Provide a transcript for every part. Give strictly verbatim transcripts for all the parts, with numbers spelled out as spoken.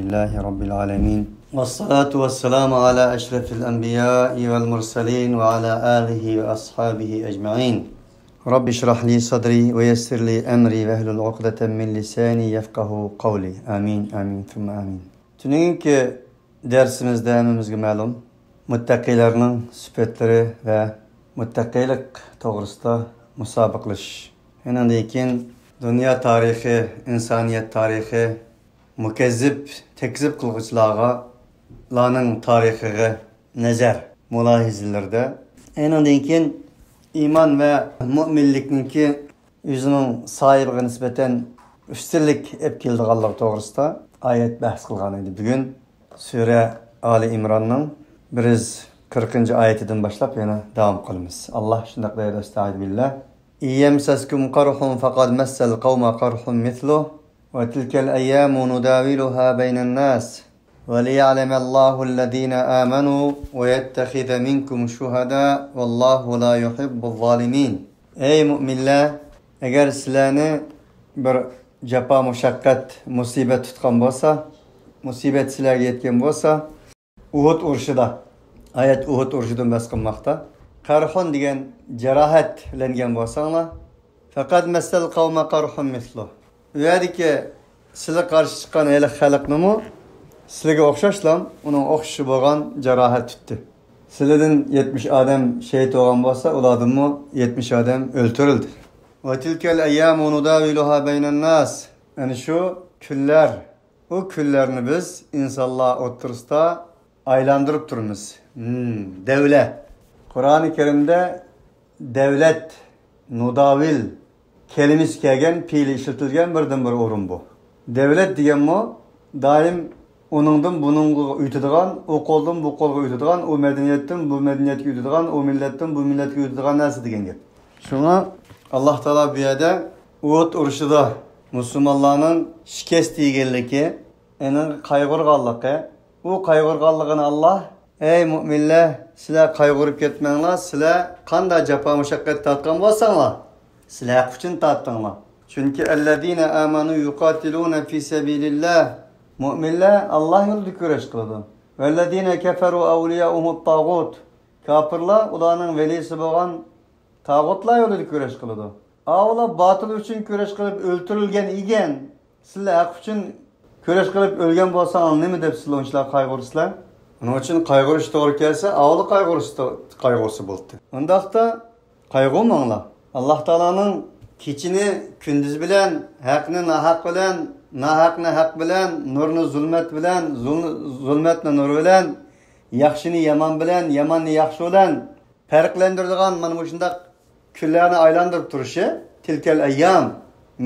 لله رب العالمين. والصلاة والسلام على أشرف الأنبياء والمرسلين وعلى آله وأصحابه أجمعين. رب اشرح لي صدري ويسر لي أمري واحلل عقدة من لساني يفقهوا قولي. آمين، آمين، ثم آمين. تۈنۈگۈنكى دەرسىمىزدە ھەممىمىزگە مەلۇم، مۇتتەقىيلەرنىڭ سۈپەتلىرى ۋە مۇتتەقىيلىق توغرىسىدا مۇسابىقىلىشىش. ئۇنىڭدىن كېيىن دۇنيا تارىخى، ئىنسانىيەت تارىخى، مۇكەززىپ، تەكزىپ قىلغۇچىلارغا، لارنىڭ تارىخىغا نەزەر، مۇلاھىزىلىرىدە. ئۇنىڭدىن كېيىن ئىمان ۋە مۇئمىنلىكنىڭكى ئۆزىنىڭ ساھىبىغا نىسبەتەن ئۈستۈنلۈك ئېلىپ كېلىدىغانلىقى توغرىسىدا ئايەت بەھس قىلغان ئىدى. بۈگۈن سۈرە ئالى ئىمراننىڭ بىر يۈز قىرىقىنچى ئايىتىدىن باشلاپ يەنە داۋام قىلىمىز. ئاللا شۇنداق دەيدۇ، ئەستەئىزۇ بىللا. إن يمسسكم قرح فقد مس القوم قرح مثله وتلك الأيام نداولها بين الناس وليعلم الله الذين آمنوا ويتخذ منكم شهداء والله لا يحب الظالمين. ئەي مۇئمىنلەر، ئەگەر سىلەرنى بىر جاپا، مۇشەققەت، مۇسىبەت تۇتقان بولسا، مۇسىبەت سىلەرگە يەتكەن بولسا، ئۇھۇد ئۇرۇشىدا، ئايەت ئۇھۇد ئۇرۇشىدىن بەھس قىلماقتا. قەرھۇن دېگەن جاراھەتلەنگەن بولساڭلار، فقد مس القوم قرح مثله. ئۇ يەردىكى سىلەر قارشى چىققان ھېلىقى خەلقنىمۇ سىلەرگە ئوخشاشلا ئۇنىڭ ئوخشىشى بولغان جاراھەت تۇتتى. سىلەردىن يەتمىش ئادەم شېھىت بولغان بولسا، ئۇلاردىنمۇ يەتمىش ئادەم ئۆلتۈرۈلدى. وتلك الأيام نداولها بين الناس. ئەنە شۇ كۈنلەر، ئۇ كۈنلەرنى بىز ئىنسانلار ئوتتۇرىسىدا ئايلاندۇرۇپ تۇرىمىز. ھىم، دەۋلە. قۇرئانى كەرىمدە دەۋلەت، نۇداۋىل كەلىمىسى كەلگەن، پېئىلى ئىشلىتىلگەن بىردىنبىر ئورۇن بۇ. دەۋلەت دېگەنمۇ دائىم ئۇنىڭدىن بۇنىڭغا ئۆتىدىغان، ئۇ قولدىن بۇ قولغا ئۆتىدىغان، ئۇ مەدەنىيەتتىن بۇ مەدەنىيەتكە ئۆتىدىغان، ئۇ مىللەتتىن بۇ مىللەتكە ئۆتىدىغان نەرسە دېگەن گەپ. شۇڭا ئاللا تائالا بۇ يەردە ئۇھۇد ئۇرۇشىدا مۇسۇلمانلارنىڭ شىكەست يېگەنلىكى، ئېنىڭ قايغۇرغانلىقى، ئۇ قايغۇرغانلىقىنى ئاللا، ئەي مۇئمىنلەر، سىلەر قايغۇرۇپ كەتمەڭلار، سىلەر قانداق جاپا مۇشەققەت تارتقان بولساڭلار، سىلەر ھەق ئۈچۈن تارتىڭلار. چۈنكى الذين آمنوا يقاتلون في سبيل الله، مۇئمىنلەر ئاللا يولىدا كۈرەش قىلىدۇ. والذين كفروا أولياؤهم الطاغوت، كاپىرلار ئۇلارنىڭ ۋەلىسى بولغان تاغۇتلار يولىدا كۈرەش قىلىدۇ. ئاۋۇلار باتىل ئۈچۈن كۈرەش قىلىپ ئۆلتۈرۈلگەن ئىكەن، سىلەر ھەق ئۈچۈن كۈرەش قىلىپ ئۆلگەن بولساڭلار نېمە دەپ سىلەر ئۇنچىلىك قايغۇرىسىلەر؟ ئۇنىڭ ئۈچۈن قايغۇرۇش توغرا كەلسە، ئاۋۇلا قايغۇرۇش، قايغۇرسا بولدى. ئۇنداقتا قايغۇرماڭلار. ئاللا تائالانىڭ كېچىنى كۈندۈز بىلەن، ھەقنى ناھەق بىلەن، ناھەقنى ھەق بىلەن، نۇرنى زۇلمەت بىلەن، زۇل-، زۇلمەتنى نۇر بىلەن، ياخشىنى يامان بىلەن، ياماننى ياخشى بىلەن پەرقلەندۈرىدىغان مانا مۇشۇنداق كۈنلەرنى ئايلاندۇرۇپ تۇرۇشى، تىلكەل ئەييام،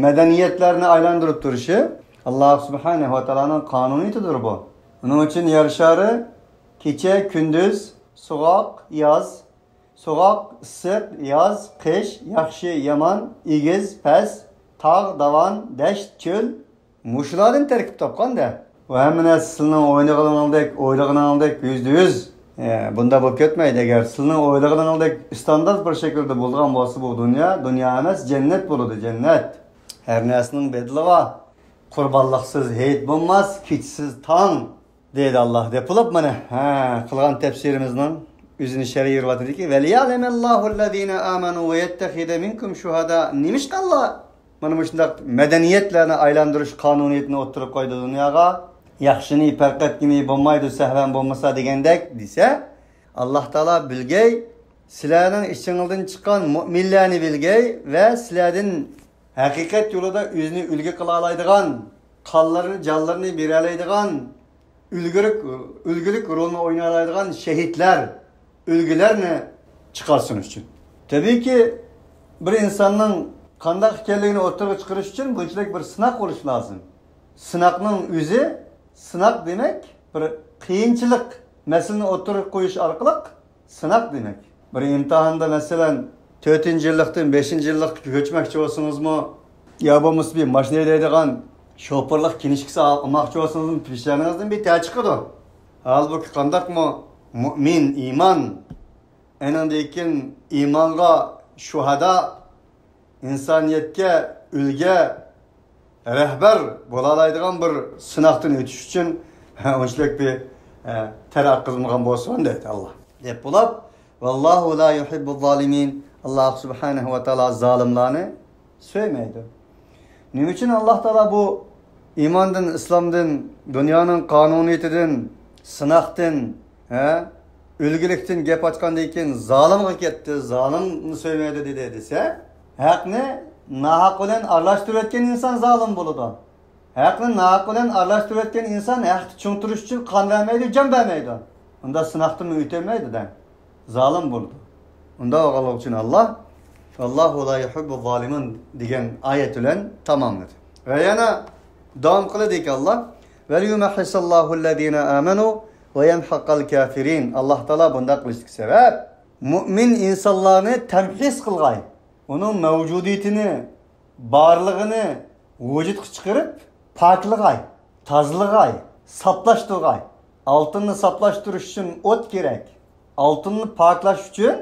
مەدەنىيەتلەرنى ئايلاندۇرۇپ تۇرۇشى ئاللا سۇبھانەھۇ ۋە تائالانىڭ قانۇنىيىتىدۇر بۇ. ئۇنىڭ ئۈچۈن يەر شارى كېچە، كۈندۈز، سوغۇق، ياز، سوغۇق، ئىسسىق، ياز، قىش، ياخشى، يامان، ئېگىز، پەس، تاغ، داۋان، دەشت، چۆل، مۇشۇلاردىن تەركىب تاپقان-دە. بۇ ھەممە نەرسە سىلىنىڭ ئويلىغىنىڭدەك، ئويلىغىنىڭدەك يۈزدە يۈز، ئە، بۇنداق بولۇپ كەتمەيدۇ. ئەگەر سىلىنىڭ ئويلىغىنىڭدەك ئىستاندارت بىر شەكىلدە بولىدىغان بولسا، بۇ دۇنيا دۇنيا ئەمەس، جەننەت بولىدۇ، جەننەت. ھەر نەرسىنىڭ بەدىلى بار. قۇربانلىقسىز ھېيت بولماس، كېچىسىز تاڭ. دەيدۇ ئاللا دەپ بولۇپ، مانا، ھە، قىلغان تەپسىرىمىزنىڭ ئۆزىنى شەرھلەۋاتىدۇكى، وليعلم الله الذين آمنوا ويتخذ منكم شهداء. نېمىشقا ئاللا مانا مۇشۇنداق مەدەنىيەتلەرنى ئايلاندۇرۇش قانۇنىيىتىنى ئوتتۇرىغا قويدى دۇنياغا؟ ياخشىنى پەرق ئەتكىلى بولمايدۇ، سەھۋەن بولمىسا دېگەندەك دېسە، ئاللا تائالا بىلگەي، سىلەرنىڭ ئىچىڭلاردىن چىققان مۇئمىنلەرنى بىلگەي ۋە سىلەردىن ھەقىقەت يولىدا ئۆزىنى ئۈلگە قىلالايدىغان، قانلىرىنى، جانلىرىنى بېرەلەيدىغان، ئۈلگىلىك، ئۈلگىلىك رولنى ئوينالايدىغان شېھىتلەر، ئۈلگىلەرنى چىقارسۇن ئۈچۈن. تەبىئىيكى، بىر ئىنساننىڭ قانداق ئىكەنلىكىنى ئوتتۇرىغا چىقىرىش ئۈچۈن بۇنچىلىك بىر سىناق بولۇشى لازىم. سىناقنىڭ ئۆزى، سىناق دېمەك، بىر قىيىنچىلىق، مەسىلىنى ئوتتۇرىغا قويۇش ئارقىلىق سىناق دېمەك. بىر ئىمتىھاندا، مەسىلەن، تۆتىنچى يىللىقتىن بەشىنچى يىللىققا كۆچمەكچى بولسىڭىزمۇ، يا بولمىسا بىر ماشىنا ھەيدەيدىغان شوپۇرلۇق كىنىشكىسى ئالماقچى بولسىڭىزمۇ، پېشانىڭىزدىن بىر تەر چىقىدۇ. ھالبۇكى، قانداقمۇ مۇئمىن، ئىمان، ئېنىڭدىن كېيىن ئىمانغا شۇھادا، ئىنسانىيەتكە ئۈلگە، رەھبەر بولالايدىغان بىر سىناقتىن ئۆتۈش ئۈچۈن ئۇنچىلىك بىر، ئە، تەر ئاققۇزمىغان بولسۇن دەيدۇ ئاللا. دەپ بولاپ، ۋاللاھۇ لا يۇھىببۇز زالىمىن. ئاللا سۇبھانەھۇ ۋە تائالا زالىملارنى سۆيمەيدۇ. نېمە ئۈچۈن ئاللا تائالا بۇ ئىماندىن، ئىسلامدىن، دۇنيانىڭ قانۇنىيىتىدىن، سىناقتىن، ھە، ئۈلگىلىكتىن گەپ ئاچقاندىن كېيىن زالىمغا كەتتى، زالىمنى سۆيمەيدۇ دېدى دېسە، ھەقنى ناھەق بىلەن ئارىلاشتۇرۇۋەتكەن ئىنسان زالىم بولىدۇ. ھەقنى ناھەق بىلەن ئارىلاشتۇرۇۋەتكەن ئىنسان ھەقتە چىڭ تۇرۇش ئۈچۈن قان بەرمەيدۇ، جان بەرمەيدۇ. ئۇندا سىناقتىنمۇ ئۆتەلمەيدۇ دە. زالىم بولىدۇ. ئۇنداق بولغانلىقى ئۈچۈن ئاللا، ۋاللاھۇ لا يۇھىببۇز زالىمىن دېگەن ئايەت بىلەن تاماملىدى. ۋە يەنە داۋام قىلىدىكى ئاللا، ۋەليۇمەھھىساللاھۇللەزىنە ئامەنۇ ۋە يەمھەققەل كافىرىن. ئاللا تائالا بۇنداق قىلىشتىكى سەۋەب، مۇئمىن ئىنسانلارنى تەمھىس قىلغاي. ئۇنىڭ مەۋجۇدىيىتىنى، بارلىقىنى ۋۇجۇدقا چىقىرىپ، پاكلىغاي، تازىلىغاي، ساپلاشتۇرغاي. ئالتۇننى ساپلاشتۇرۇش ئۈچۈن ئوت كېرەك. ئالتۇننى پاكلاش ئۈچۈن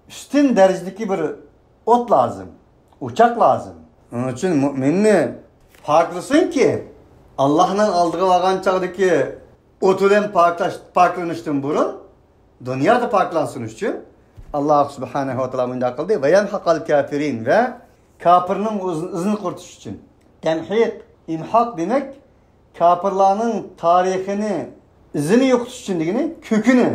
ئۈستۈن دەرىجىدىكى بىر ئوت لازىم، ئوچاق لازىم. ئۇنىڭ ئۈچۈن مۇئمىننى پاكلىسۇنكى، ئاللاھنىڭ ئالدىغا بارغان چاغدىكى ئوت بىلەن پاكلاش، پاكلىنىشتىن بۇرۇن دۇنيادا پاكلانسۇن ئۈچۈن ئاللا سۇبھانەھۇ ۋە تائالا مۇنداق قىلدى. ۋە يەمھەقەل كافىرىن، ۋە كاپىرنىڭ ئىز-، ئىزىنى قۇرۇتۇش ئۈچۈن. تەمھىق، ئىمھاق دېمەك، كاپىرلارنىڭ تارىخىنى، ئىزىنى يوقىتىش ئۈچۈن دېگىنى، كۆكىنى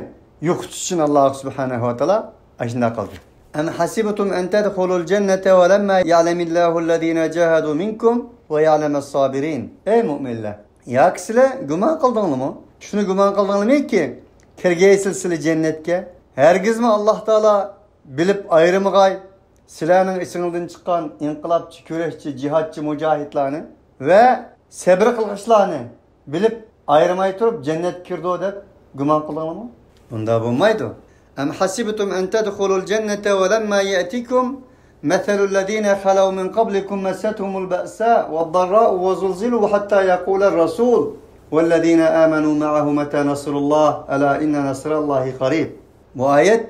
يوقىتىش ئۈچۈن ئاللا سۇبھانەھۇ ۋە تائالا ئاشۇنداق قىلدى. ئەم ھەسىبتۇم ئەن تەدخۇلۇل جەننەتە ۋە لەمما يەئلەمىللاھۇللەزىنە جاھەدۇ مىنكۇم ۋە يەئلەمەس سابىرىن. ئەي مۇئمىنلەر! ياكى سىلەر گۇمان قىلدىڭلىمۇ؟ شۇنى گۇمان قىلدىڭلىمىكى، كىرگەيسىلەر سىلەر جەننەتكە؟ ھەرگىزمۇ ئاللا تائالا بىلىپ ئايرىمىغاي سىلەرنىڭ ئىچىڭلاردىن چىققان ئىنقىلابچى، كۈرەشچى، جىھادچى، مۇجاھىدلارنى ۋە سەبرى قىلغۇچىلارنى بىلىپ ئايرىماي تۇرۇپ جەننەتكە كىرىدۇ دەپ گۇمان قىلدىڭلارمۇ؟ ئۇنداق بولمايدۇ. أم حسبتم أن تدخلوا الجنة ولما يأتكم مثل الذين خلوا من قبلكم مستهم البأساء والضراء وزلزلوا حتى يقول الرسول والذين آمنوا معه متى نصر الله ألا إن نصر الله قريب. بۇ ئايەت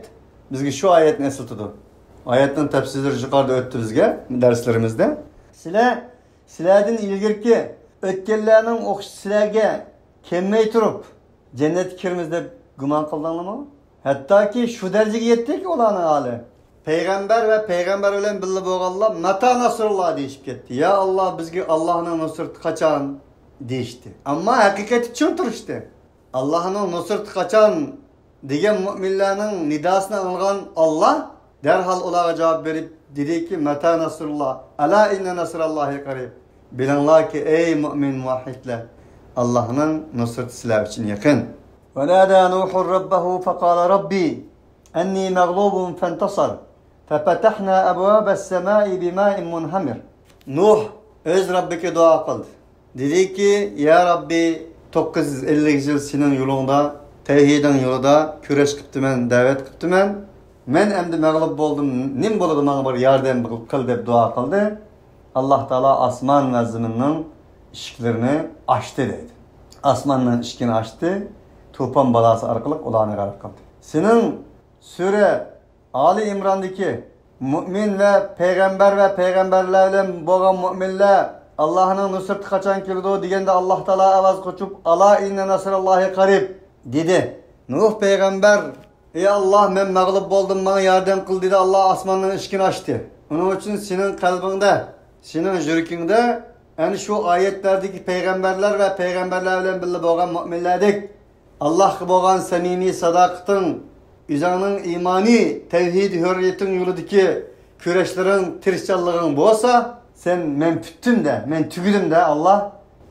بىزگە شۇ ئايەتنى ئەسلىتىدۇ. ئايەتنىڭ تەپسىرلىرى يۇقىرىدا ئۆتتى بىزگە دەرسلىرىمىزدە. سىلەر سىلەردىن ئىلگىرىكى ئۆتكەنلەرنىڭ ئوخشىشى سىلەرگە كەلمەي تۇرۇپ، جەننەتكە كىرىمىز دەپ گۇمان قىلدىڭلارمۇ؟ ھەتتاكى شۇ دەرىجىگە يەتتىكى ئۇلارنىڭ ھالى. پەيغەمبەر ۋە پەيغەمبەر بىلەن بىللە بولغانلار، ماتا نەسرۇللا دېيىشىپ كەتتى. يا ئاللا، بىزگە ئاللانىڭ نۇسرىتى قاچان؟ دېيىشتى. ئەمما ھەقىقەتتە چىڭ تۇرۇشتى. ئاللانىڭ نۇسرىتى قاچان؟ دېگەن مۇئمىنلارنىڭ نىداسىنى ئاڭلىغان ئاللا دەرھال ئۇلارغا جاۋاب بېرىپ دېدىكى، ماتا نەسرۇللا، ئەلا ئىننە نەسراللاھى قەرىب. بىلىڭلاركى، ئەي مۇئمىن مۇۋەھھىدلەر، ئاللانىڭ نۇسرىتى سىلەر ئۈچۈن يېقىن. ونادى نوح ربه فقال رب أني مغلوب فانتصر ففتحنا أبواب السماء بماء منهمر. نۇھ ئۆز رەببىگە دۇئا قىلدى. دېدىكى، يا رەببى، توققۇز يۈز ئەللىك يىل سېنىڭ يولۇڭدا، تەۋھىدىڭ يولىدا كۈرەش قىپتىمەن، دەۋەت قىپتىمەن. مەن ئەمدى مەغلۇپ بولدۇم، نېمە بولىدۇ، ماڭا بىر ياردەم قىل دەپ دۇئا قىلدى. ئاللا تائالا ئاسمان ۋە زېمىننىڭ ئىشىكلىرىنى ئاچتى دەيدۇ. ئاسماننىڭ ئىشىكىنى ئاچتى، توپان بالاسى ئارقىلىق ئۇلارنى غەرق قىلدى. سېنىڭ سۈرە ئالى ئىمراندىكى مۇئمىن ۋە پەيغەمبەر ۋە پەيغەمبەرلەر بىلەن بولغان مۇئمىنلەر، ئاللانىڭ نۇسرىتى قاچان كېلىدۇ دېگەندە، ئاللا تائالا ئاۋاز قوشۇپ، ئالا ئىننە نەسراللاھى قەرىب دېدى. نۇھ پەيغەمبەر، ئى ئاللا، مەن مەغلۇپ بولدۇم، ماڭا ياردەم قىل دېدى، ئاللا ئاسماننىڭ ئىشىكىنى ئاچتى. ئۇنىڭ ئۈچۈن سېنىڭ قەلبىڭدە، سېنىڭ يۈرىكىڭدە ئەنە شۇ ئايەتلەردىكى پەيغەمبەرلەر ۋە پەيغەمبەرلەر بىلەن بىللە بولغان مۇئمىنلەردەك ئاللاھقا بولغان سەمىمىي ساداقىتىڭ، ئۆزۈڭنىڭ ئىمانىي، تەۋھىدىي ھۆررىيىتىڭ يولىدىكى كۈرەشلىرىڭ، تىرىشچانلىقىڭ بولسا، سەن مەن پۈتتۈم دە، مەن تۈگىدىم دە، ئاللا،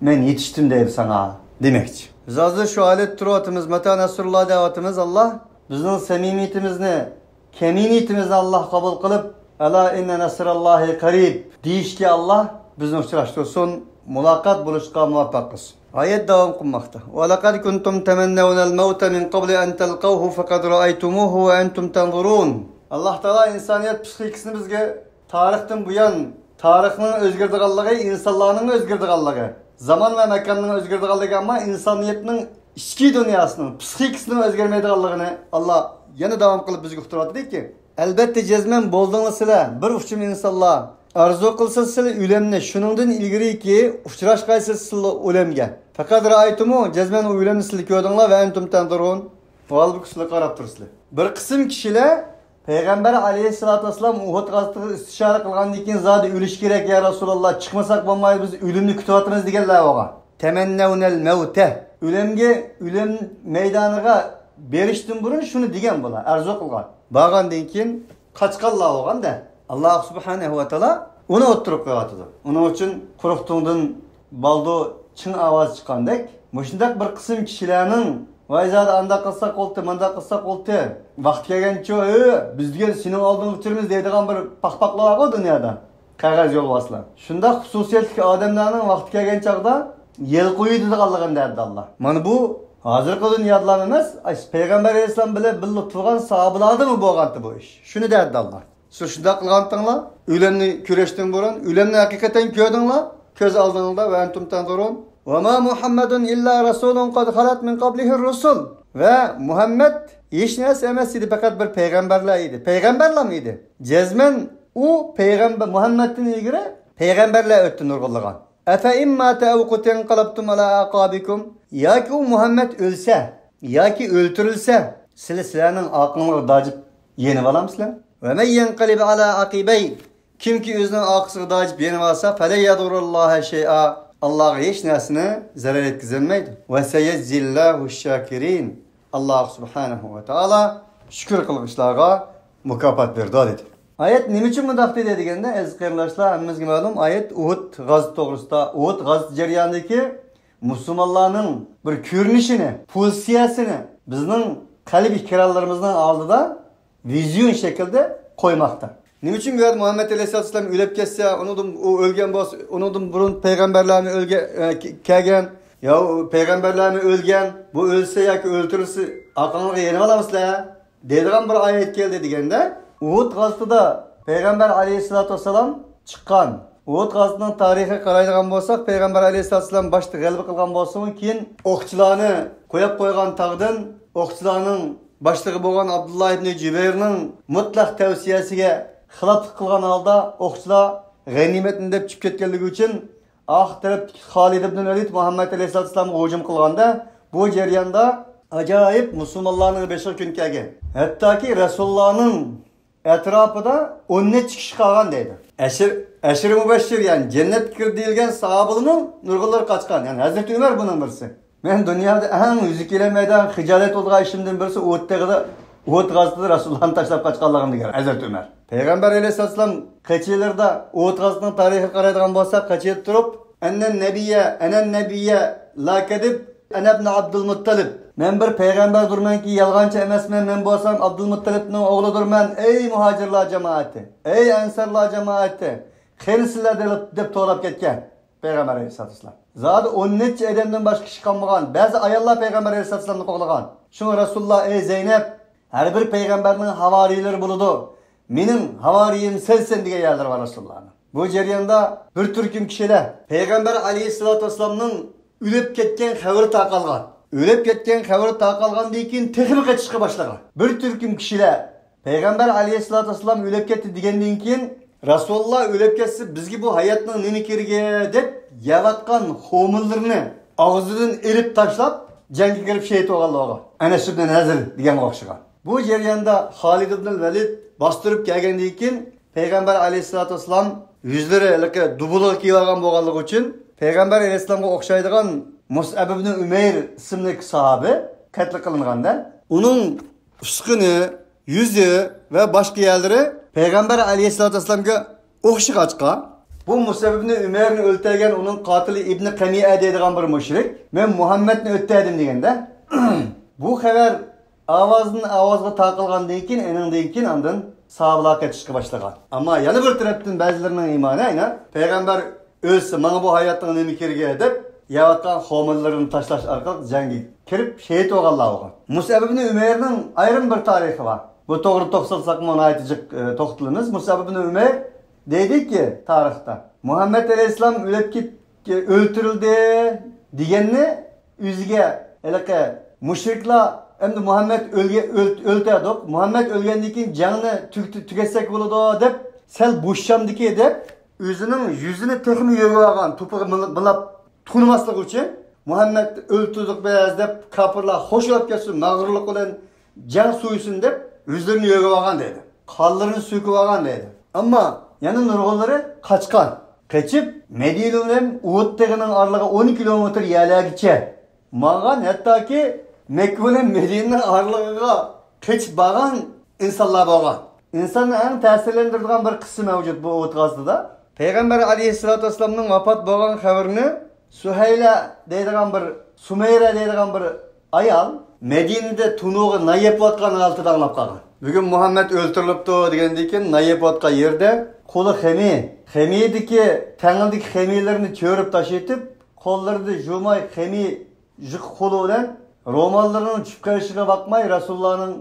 مەن يېتىشتىم دەيدۇ ساڭا دېمەكچى. بىز ھازىر شۇ ھالەتتە تۇرۇۋاتىمىز، ماتا نەسرۇللا دەۋاتىمىز، ئاللا بىزنىڭ سەمىمىيىتىمىزنى، كەمىنىيىتىمىزنى ئاللا قوبۇل قىلىپ، ئەلا ئىننە نەسراللاھى قەرىب دېيىشكە ئاللا بىزنى ئۇچراشتۇرسۇن، مۇلاقات بولۇشقا مۇۋەپپەق قىلسۇن. ئايەت داۋام قىلماقتا. ولقد كنتم تمنون الموت من قبل أن تلقوه فقد رأيتموه وأنتم تنظرون. ئاللا تائالا ئىنسانىيەت پسىخىكىسىنى بىزگە تارىختىن بۇيان، تارىخنىڭ ئۆزگىرىدىغانلىقى، ئىنسانلارنىڭ ئۆزگىرىدىغانلىقى، زامان ۋە ماكاننىڭ ئۆزگىرىدىغانلىقى، ئەمما ئىنسانىيەتنىڭ ئىچكى دۇنياسىنىڭ، پسىخىكىسىنىڭ ئۆزگەرمەيدىغانلىقىنى ئاللا يەنە داۋام قىلىپ بىزگە ئۇقتۇرۇۋاتىدۇكى، ئەلبەتتە، جەزمەن بولدۇڭلار سىلەر بىر ئۇچۇم ئىنسانلار. ئارزۇ قىلسىز سىلەر ئۆلۈمنى، شۇنىڭدىن ئىلگىرىكى ئۇچراشقايسىز سىلەر ئۆلۈمگە. فقد رأيتموه، جەزمەن ئۇ ئۆلۈمنى سىلەر كۆردۈڭلار، وأنتم تنظرون، ھالبۇكى سىلەر قاراپ تۇرسىلەر. بىر قىسىم كىشىلەر پەيغەمبەر ئەلەيھىسسالاتۇ ۋەسسالام ئۇھۇد غازىتىغا ئىستىشارە قىلغاندىن كېيىن، زادى ئۆلۈش كېرەك يا رەسۇلاللا، چىقمىساق بولمايدۇ، بىز ئۆلۈمنى كۈتۈۋاتىمىز دېگەنلەر بولغان. تەمەننەۋنەل مەۋتە، ئۆلۈمگە، ئۆلۈم مەيدانىغا بېرىشتىن بۇرۇن شۇنى دېگەن بۇلار، ئارزۇ قىلغان. بارغاندىن كېيىن قاچقانلار بولغاندا، ئاللا سۇبھانەھۇ ۋە تائالا ئۇنى ئوتتۇرىغا قويۇۋاتىدۇ. ئۇنىڭ ئۈچۈن قۇرۇق تۇڭدىن بالدۇر چىڭ ئاۋاز چىققاندەك، مۇشۇنداق بىر قىسىم كىشىلەرنىڭ، ۋاي زادى ئانداق قىلساق بولدى، مانداق قىلساق بولدى، ۋاقتى كەلگەنچۇ، ھۆ، بىز دېگەن سېنىڭ ئالدىڭغا تۇرىمىز دەيدىغان بىر پاخپاقلار بارغۇ دۇنيادا. قەغەز يولۋاسلار. شۇنداق خۇسۇسىيەتلىك ئادەملەرنىڭ ۋاقتى كەلگەن چاغدا يەل قويۇۋېتىدىغانلىقىنى دەيدۇ ئاللا. مانا بۇ ھازىرقى دۇنيادىلام ئەمەس، ئاش-، پەيغەمبەر ئەلەيھىسسالام بىلەن بىللە تۇرغان ساھابىلاردىمۇ بولغانتى بۇ ئىش. شۇنى دەيدۇ ئاللا. سىز شۇنداق قىلغانتىڭلار، ئۆلۈمنى كۆرۈشتىن بۇرۇن، ئۆلۈمنى ھەقىقەتەن كۆردۈڭلار، كۆز ئالدىڭلاردا، وأنتم تنظرون. وما محمد إلا رسول قد خلت من قبله الرسل. ۋە مۇھەممەد ھېچ نەرسە ئەمەس ئىدى، پەقەت بىر پەيغەمبەرلەر ئىدى. پەيغەمبەرلەرمۇ ئىدى؟ جەزمەن ئۇ پەيغەمبەر، مۇھەممەدتىن ئىلگىرى پەيغەمبەرلەر ئۆتتى نۇرغۇنلىغان. ئەفەئىن ماتە ئەۋ قۇتىلە ئىنقەلەبتۇم ئەلا ئەقابىكۇم. ياكى ئۇ مۇھەممەد ئۆلسە، ياكى ئۆلتۈرۈلسە، سىلەر سىلەرنىڭ ئارقىڭلارغا داجىپ يېنىۋالامسىلەر؟ ۋە مەن يەنقەلىب ئەلا ئەقىبەي. كىمكى ئۆزىنىڭ ئارقىسىغا داجىپ يېنىۋالسا، فەلەن يەدۇرراللاھە شەيئا. ئاللاغا ھېچ نەرسىنى زەرەر يەتكۈزەلمەيدۇ. ۋە سەيەجزىللاھۇ شاكىرىن. ئاللا سۇبھانەھۇ ۋە تائالا شۈكۈر قىلغۇچىلارغا مۇكاپات بېرىدۇ، دېدى. ئايەت نېمە ئۈچۈن مۇنداق دېدى دېگەندە، ئەزىز قېرىنداشلار، ھەممىمىزگە مەلۇم، ئايەت ئۇھۇد غازىتى توغرىسىدا. ئۇھۇد غازىتى جەريانىدىكى مۇسۇلمانلارنىڭ بىر كۆرۈنۈشىنى، پوزىتسىيەسىنى بىزنىڭ قەلب ئىقرارلىرىمىزنىڭ ئالدىدا ۋىزيون شەكلىدە قويماقتا. نېمە ئۈچۈن بۇ يەردە مۇھەممەد ئەلەيھىسسالام ئۆلۈپ كەتسە، ئۇنىڭدىن، ئۇ ئۆلگەن بولسا، ئۇنىڭدىن بۇرۇن پەيغەمبەرلەرمۇ ئۆلگەن، ئە، كە-، كەلگەن، يا ئۇ پەيغەمبەرلەرمۇ ئۆلگەن، بۇ ئۆلسە ياكى ئۆلتۈرۈلسە، ئارقاڭلارغا يېنىۋالامسىلەر دەيدىغان بىر ئايەت كەلدى دېگەندە، ئۇھۇد غازىتىدا پەيغەمبەر ئەلەيھىسسالاتۇ ۋەسسالام چىققان. ئۇھۇد غازىتىنىڭ تارىخىغا قارايدىغان بولساق، پەيغەمبەر ئەلەيھىسسالام باشتا غەلىبە قىلغان بولسىمۇ، كېيىن ئوقچىلارنى قويۇپ قويغان تاغدىن، ئوقچىلارنىڭ باشلىقى بولغان ئابدۇللا ئىبنى جۇبەيرنىڭ مۇتلەق تەۋسىيەسىگە خىلاپلىق قىلغان ھالدا ئوقچىلار غەنىيمەتنى دەپ چۈشۈپ كەتكەنلىكى ئۈچۈن، ئارقا تەرەپتىكى خالىد ئىبنى ۋەلىد مۇھەممەد ئەلەيھىسسالامغا ھۇجۇم قىلغاندا، بۇ جەرياندا ئاجايىپ مۇسۇلمانلارنىڭ بېشىغا كۈن كەلگەن. ھەتتاكى رەسۇلۇللانىڭ ئەتراپىدا ئون نەچچە كىشى قالغان دەيدۇ. ئەشىر، ئەشىرى مۇبەششىر، يەنى جەننەتكە كىردى دېيىلگەن ساھابىلىرنىڭ نۇرغۇنلىرى قاچقان. يەنى ھەزرىتى ئۆمەر بۇنىڭ بىرسى. مەن دۇنيادا ئەڭ يۈزى كېلەلمەيدىغان، خىجالەت بولىدىغان ئىشىمدىن بىرسى ئۇھۇد تېغىدا، ئۇھۇد غازىتىدا رەسۇلۇللانى تاشلاپ قاچقانلىقىم، دېگەن ھەزرىتى ئۆمەر. پەيغەمبەر ئەلەيھىسسالام قېچىلىرىدا، ئۇھۇد غازىتىنىڭ تارىخىغا قارايدىغان بولساق، قېچىلىپ تۇرۇپ، ئەننەن نەبىيە، ئەنەن نەبىيە، لا كەدىب، ئەنە ئىبنى ئابدۇلمۇتتەلىب. مەن بىر پەيغەمبەردۇرمەنكى، يالغانچى ئەمەسمەن، مەن بولسام ئابدۇلمۇتتەلىبنىڭ ئوغلىدۇرمەن. ئەي مۇھاجىرلار جامائىتى، ئەي ئەنسارلار جامائىتى، قېنى سىلەر دەپ، دەپ توۋلاپ كەتكەن پەيغەمبەر ئەلەيھىسسالاتۇ ۋەسسالام. زادى ئون نەچچە ئادەمدىن باشقا كىشى قالمىغان. بەزى ئاياللار پەيغەمبەر ئەلەيھىسسالاتۇ ۋەسسالامنى قوغلىغان. شۇڭا رەسۇلۇللا، ئەي زەينەپ، ھەر بىر پەيغەمبەرنىڭ ھاۋارىيلىرى بولىدۇ. مېنىڭ ھاۋارىيىم سەنسەن دېگەن يەرلىرى بار رەسۇلۇللانىڭ. بۇ جەرياندا بىر تۈركۈم كىشىلەر پەيغەمبەر ئەلەيھىسسالاتۇ ۋەسسالامنىڭ ئۆلۈپ كەتكەن خەۋىرى تارقالغان. ئۆلۈپ كەتكەن خەۋىرى تارقالغاندىن كېيىن تېخىمۇ قېچىشقا باشلىغان. بىر تۈركۈم كىشىلەر پەيغەمبەر ئەلەيھىسسالاتۇ ۋەسسالام ئۆلۈپ كەتتى دېگەندىن كېيىن، رەسۇلۇللا ئۆلۈپ كەتسە بىزگە بۇ ھاياتنىڭ نېمە كېرىكى دەپ يەۋاتقان خۇمۇللىرىنى ئاغزىدىن ئېلىپ تاشلاپ جەڭگە كىرىپ شېھىت بولغانلىقىغا، ئەنەس ئىبنى نەزىر دېگەنگە ئوخشىغان. بۇ جەرياندا خالىد ئىبنىل ۋەلىد باستۇرۇپ كەلگەندىن كېيىن، پەيغەمبەر ئەلەيھىسسالاتۇ ۋەسسالام يۈزلىرى ھېلىقى دۇبۇلغا كېلىۋالغان بولغانلىقى ئۈچۈن، پەيغەمبەر ئەلەيھىسسالامغا ئوخشايدىغان مۇسئەب ئىبنى ئۈمەير ئىسىملىك ساھابە قەتل قىلىنغاندا، ئۇنىڭ ئۇسقۇنى، يۈزى ۋە باشقا يەرلىرى پەيغەمبەر ئەلەيھىسسالاتۇ ۋەسسالامغا ئوخشىغاچقا، بۇ مۇسئەب ئىبنى ئۈمەيرنى ئۆلتۈرگەن ئۇنىڭ قاتىلى ئىبنى قەمىئە دەيدىغان بىر مۇشرىك، مەن مۇھەممەدنى ئۆلتۈردۈم دېگەندە، بۇ خەۋەر ئاۋازدىن ئاۋازغا تارقالغاندىن كېيىن، ئېنىڭدىن كېيىن ئاندىن ساھابىلار قېچىشقا باشلىغان. ئەمما يەنە بىر تەرەپتىن بەزىلىرىنىڭ ئىمانى، ئەينە، پەيغەمبەر ئۆلسە، ماڭا بۇ ھاياتنىڭ نېمە كېرىكى دەپ يەۋاتقان خۇمۇللىرىنى تاشلاش ئارقىلىق جەڭگە كىرىپ شېھىت بولغانلار بولغان. مۇسئەب ئىبنى ئۈمەيرنىڭ ئايرىم بىر تارىخى بار. بۇ توغرىدا توختالساقمۇ ناھايىتى جىق، ئە، توختىلىمىز. مۇسئەب ئىبنى ئۈمەير دەيدىكى تارىختا، مۇھەممەد ئەلەيھىسسالام ئۆلۈپ كەت-، ئۆلتۈرۈلدى دېگەننى ئۆزىگە ھېلىقى مۇشرىكلار، ئەمدى مۇھەممەد ئۆلگە-، ئۆل-، ئۆلتۈردۇق، مۇھەممەد ئۆلگەندىن كېيىن جەڭنى تۈگىتى-، تۈگەتسەك بولىدۇ دەپ، سەل بوشامدىكى دەپ، ئۆزىنىڭ يۈزىنى تېخىمۇ يۆگىۋالغان، توپىغا مىل-، مىلاپ تونۇماسلىقى ئۈچۈن مۇھەممەدنى ئۆلتۈردۇق بىز دەپ، كاپىرلار خوشلاپ كەتسۇن، مەغرۇرلۇق بىلەن جەڭ سۆيسۇن دەپ، يۈزلىرىنى يۆگىۋالغان دەيدۇ. قانلىرىنى سۈركۈۋالغان دەيدۇ. ئەمما يەنە نۇرغۇنلىرى قاچقان. قېچىپ، مەدىنە بىلەن ئۇھۇد تېغىنىڭ ئارىلىقى ئون كىلومېتىر يەرلەرگىچە ماڭغان، ھەتتاكى مەككە بىلەن مەدىنىنىڭ ئارىلىقىغا قېچىپ بارغان ئىنسانلار بولغان. ئىنساننى ئەڭ تەسىرلەندۈرىدىغان بىر قىسسە مەۋجۇت بۇ ئۇھۇد غازىتىدا. پەيغەمبەر ئەلەيھىسسالاتۇ ۋەسسالامنىڭ ۋاپات بولغان خەۋىرىنى سۇھەيلە دەيدىغان بىر، سۇمەيرە دەيدىغان بىر ئايال مەدىنىدە تونۇرغا نان يېپىۋاتقان ھالىتىدە ئاڭلاپ قالغان. بۈگۈن مۇھەممەد ئۆلتۈرۈلۈپتۇ دېگەندىن كېيىن نان يېپىۋاتقان يېرىدە قولى خېمىي، خېمىيدىكى، تەڭلىدىكى خېمىيلىرىنى چۆرۈپ تاشلىۋېتىپ، قوللىرىدا جۇماي خېمىي جىق قولى بىلەن روماللىرىنىڭ چۈشۈپ قېلىشىغا باقماي، رەسۇلۇللانىڭ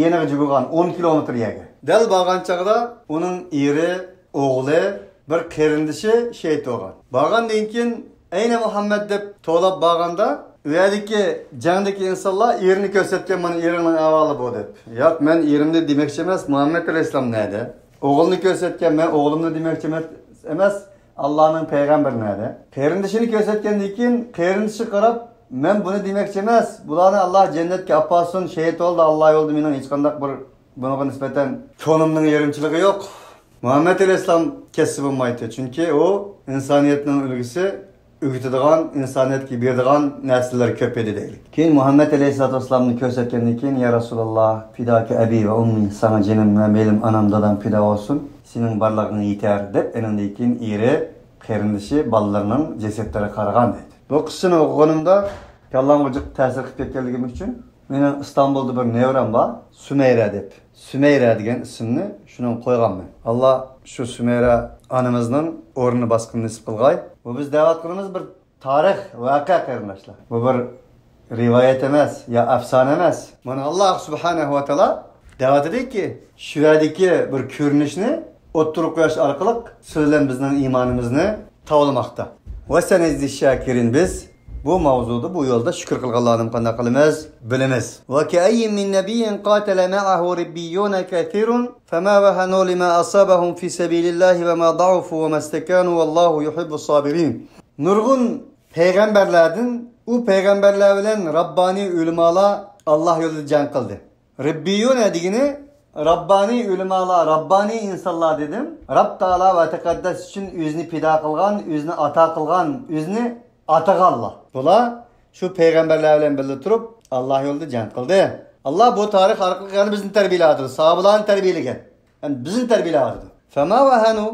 يېنىغا جۈگۈرگەن، ئون كىلومېتىر يەرگە. دەل بارغان چاغدا ئۇنىڭ ئېرى، ئوغلى، بىر قېرىندىشى شېھىت بولغان. بارغاندىن كېيىن، «ئەينە مۇھەممەد؟» دەپ توۋلاپ بارغاندا، ئۇ يەردىكى جەڭدىكى ئىنسانلار ئېرىنى كۆرسەتكەن، «مانا ئېرىڭنىڭ ئەھۋالى بۇ» دەپ. «ياق، مەن ئېرىمنى دېمەكچى ئەمەس، مۇھەممەد ئەلەيھىسسالام نەدە؟» ئوغلىنى كۆرسەتكەن، «مەن ئوغلۇمنى دېمەكچى ئەمەس، ئەمەس، ئاللانىڭ پەيغەمبىرى نەدە؟» قېرىندىشىنى كۆرسەتكەندىن كېيىن، قېرىندىشىغا قاراپ، «مەن بۇنى دېمەكچى ئەمەس، بۇلارنى ئاللا جەننەتكە ئاپارسۇن، شېھىت بولدى، ئاللا يولىدا مېنىڭ ھېچقانداق بىر بۇنىڭغا نىسبەتەن كۆڭلۈمنىڭ يېرىمچىلىكى يوق. مۇھەممەد ئەلەيھىسسالام كەتسە بولمايتتى، چۈنكى ئۇ ئىنسانىيەتنىڭ ئۈلگىسى، ئۆگىتىدىغان، ئىنسانىيەتكە بېرىدىغان نەرسىلەر كۆپ ئىدى دەيلى. كېيىن مۇھەممەد ئەلەيھىسسالاتۇ ۋەسسالامنى كۆرسەتكەندىن كېيىن، «يا رەسۇلاللا، فىداكە ئەبى ۋە ئۇممى، ساڭا جېنىم ۋە مېلىم، ئانام، دادام پىدا بولسۇن، سېنىڭ بارلىقىڭ يېتەر» دەپ، ئېنىڭدىن كېيىن ئېرى، قېرىندىشى، بالىلىرىنىڭ جەسەتلىرىگە قارىغان دەيدۇ. بۇ قىسسىنى ئوقۇغىنىمدا كاللامغا جىق تەسىر قىلىپ كەتكەنلىكىم ئۈچۈن، مېنىڭ ئىستانبۇلدا بىر نەۋرەم بار، سۈمەيرە دەپ. سۈمەيرە دېگەن ئىسىمنى شۇنىڭغا قويغانمەن. ئاللا شۇ سۈمەيرە ئانىمىزنىڭ ئورنىنى باسقىنى نېسىپ قىلغاي. بۇ بىز دەۋاتقىنىمىز بىر تارىخ، ۋەقە، قېرىنداشلار. بۇ بىر رىۋايەت ئەمەس، يا ئەپسانە ئەمەس. مانا، ئاللا سۇبھانەھۇ ۋە تائالا دەۋاتىدۇكى، شۇ يەردىكى بىر كۆرۈنۈشنى ئوتتۇرىغا قويۇش ئارقىلىق سىز بىلەن بىزنىڭ ئىمانىمىزنى تاۋلىماقتا. ۋە سەنەجزى شاكىرىن، بىز بۇ ماۋزۇدا، بۇ يولدا شۈكۈر قىلغانلارنى قانداق قىلىمىز؟ بىلىمىز. ۋە كەئەييىن مىن نەبىييىن قاتەلە مەئەھۇ رىببىييۇنە كەسىرۇن فەما ۋەھەنۇ لىما ئاسابەھۇم فى سەبىلىللاھى ۋە ما ضەئۇفۇ ۋە مەستەكانۇ ۋەللاھۇ يۇھىببۇس سابىرىن. نۇرغۇن پەيغەمبەرلەردىن، ئۇ پەيغەمبەرلەر بىلەن راببانىي ئۆلىمالار ئاللا يولىدا جەڭ قىلدى. رىببىيۇنە دېگىنى راببانىي ئۆلىمالار، راببانىي ئىنسانلار دېدىم. رەب تائالا ۋە تەقەددەس ئۈچۈن ئۆزىنى پىدا قىلغان، ئۆزىنى ئاتا قىلغان، ئۆزىنى ئاتىغانلار. بۇلار شۇ پەيغەمبەرلەر بىلەن بىللە تۇرۇپ، ئاللا يولىدا جەڭ قىلدى. ئاللا بۇ تارىخ ئارقىلىق يەنە بىزنى تەربىيەلەۋاتىدۇ، ساھابىلارنى تەربىيەلىگەن. يەنى بىزنى تەربىيەلەۋاتىدۇ. فەما ۋەھەنۇ،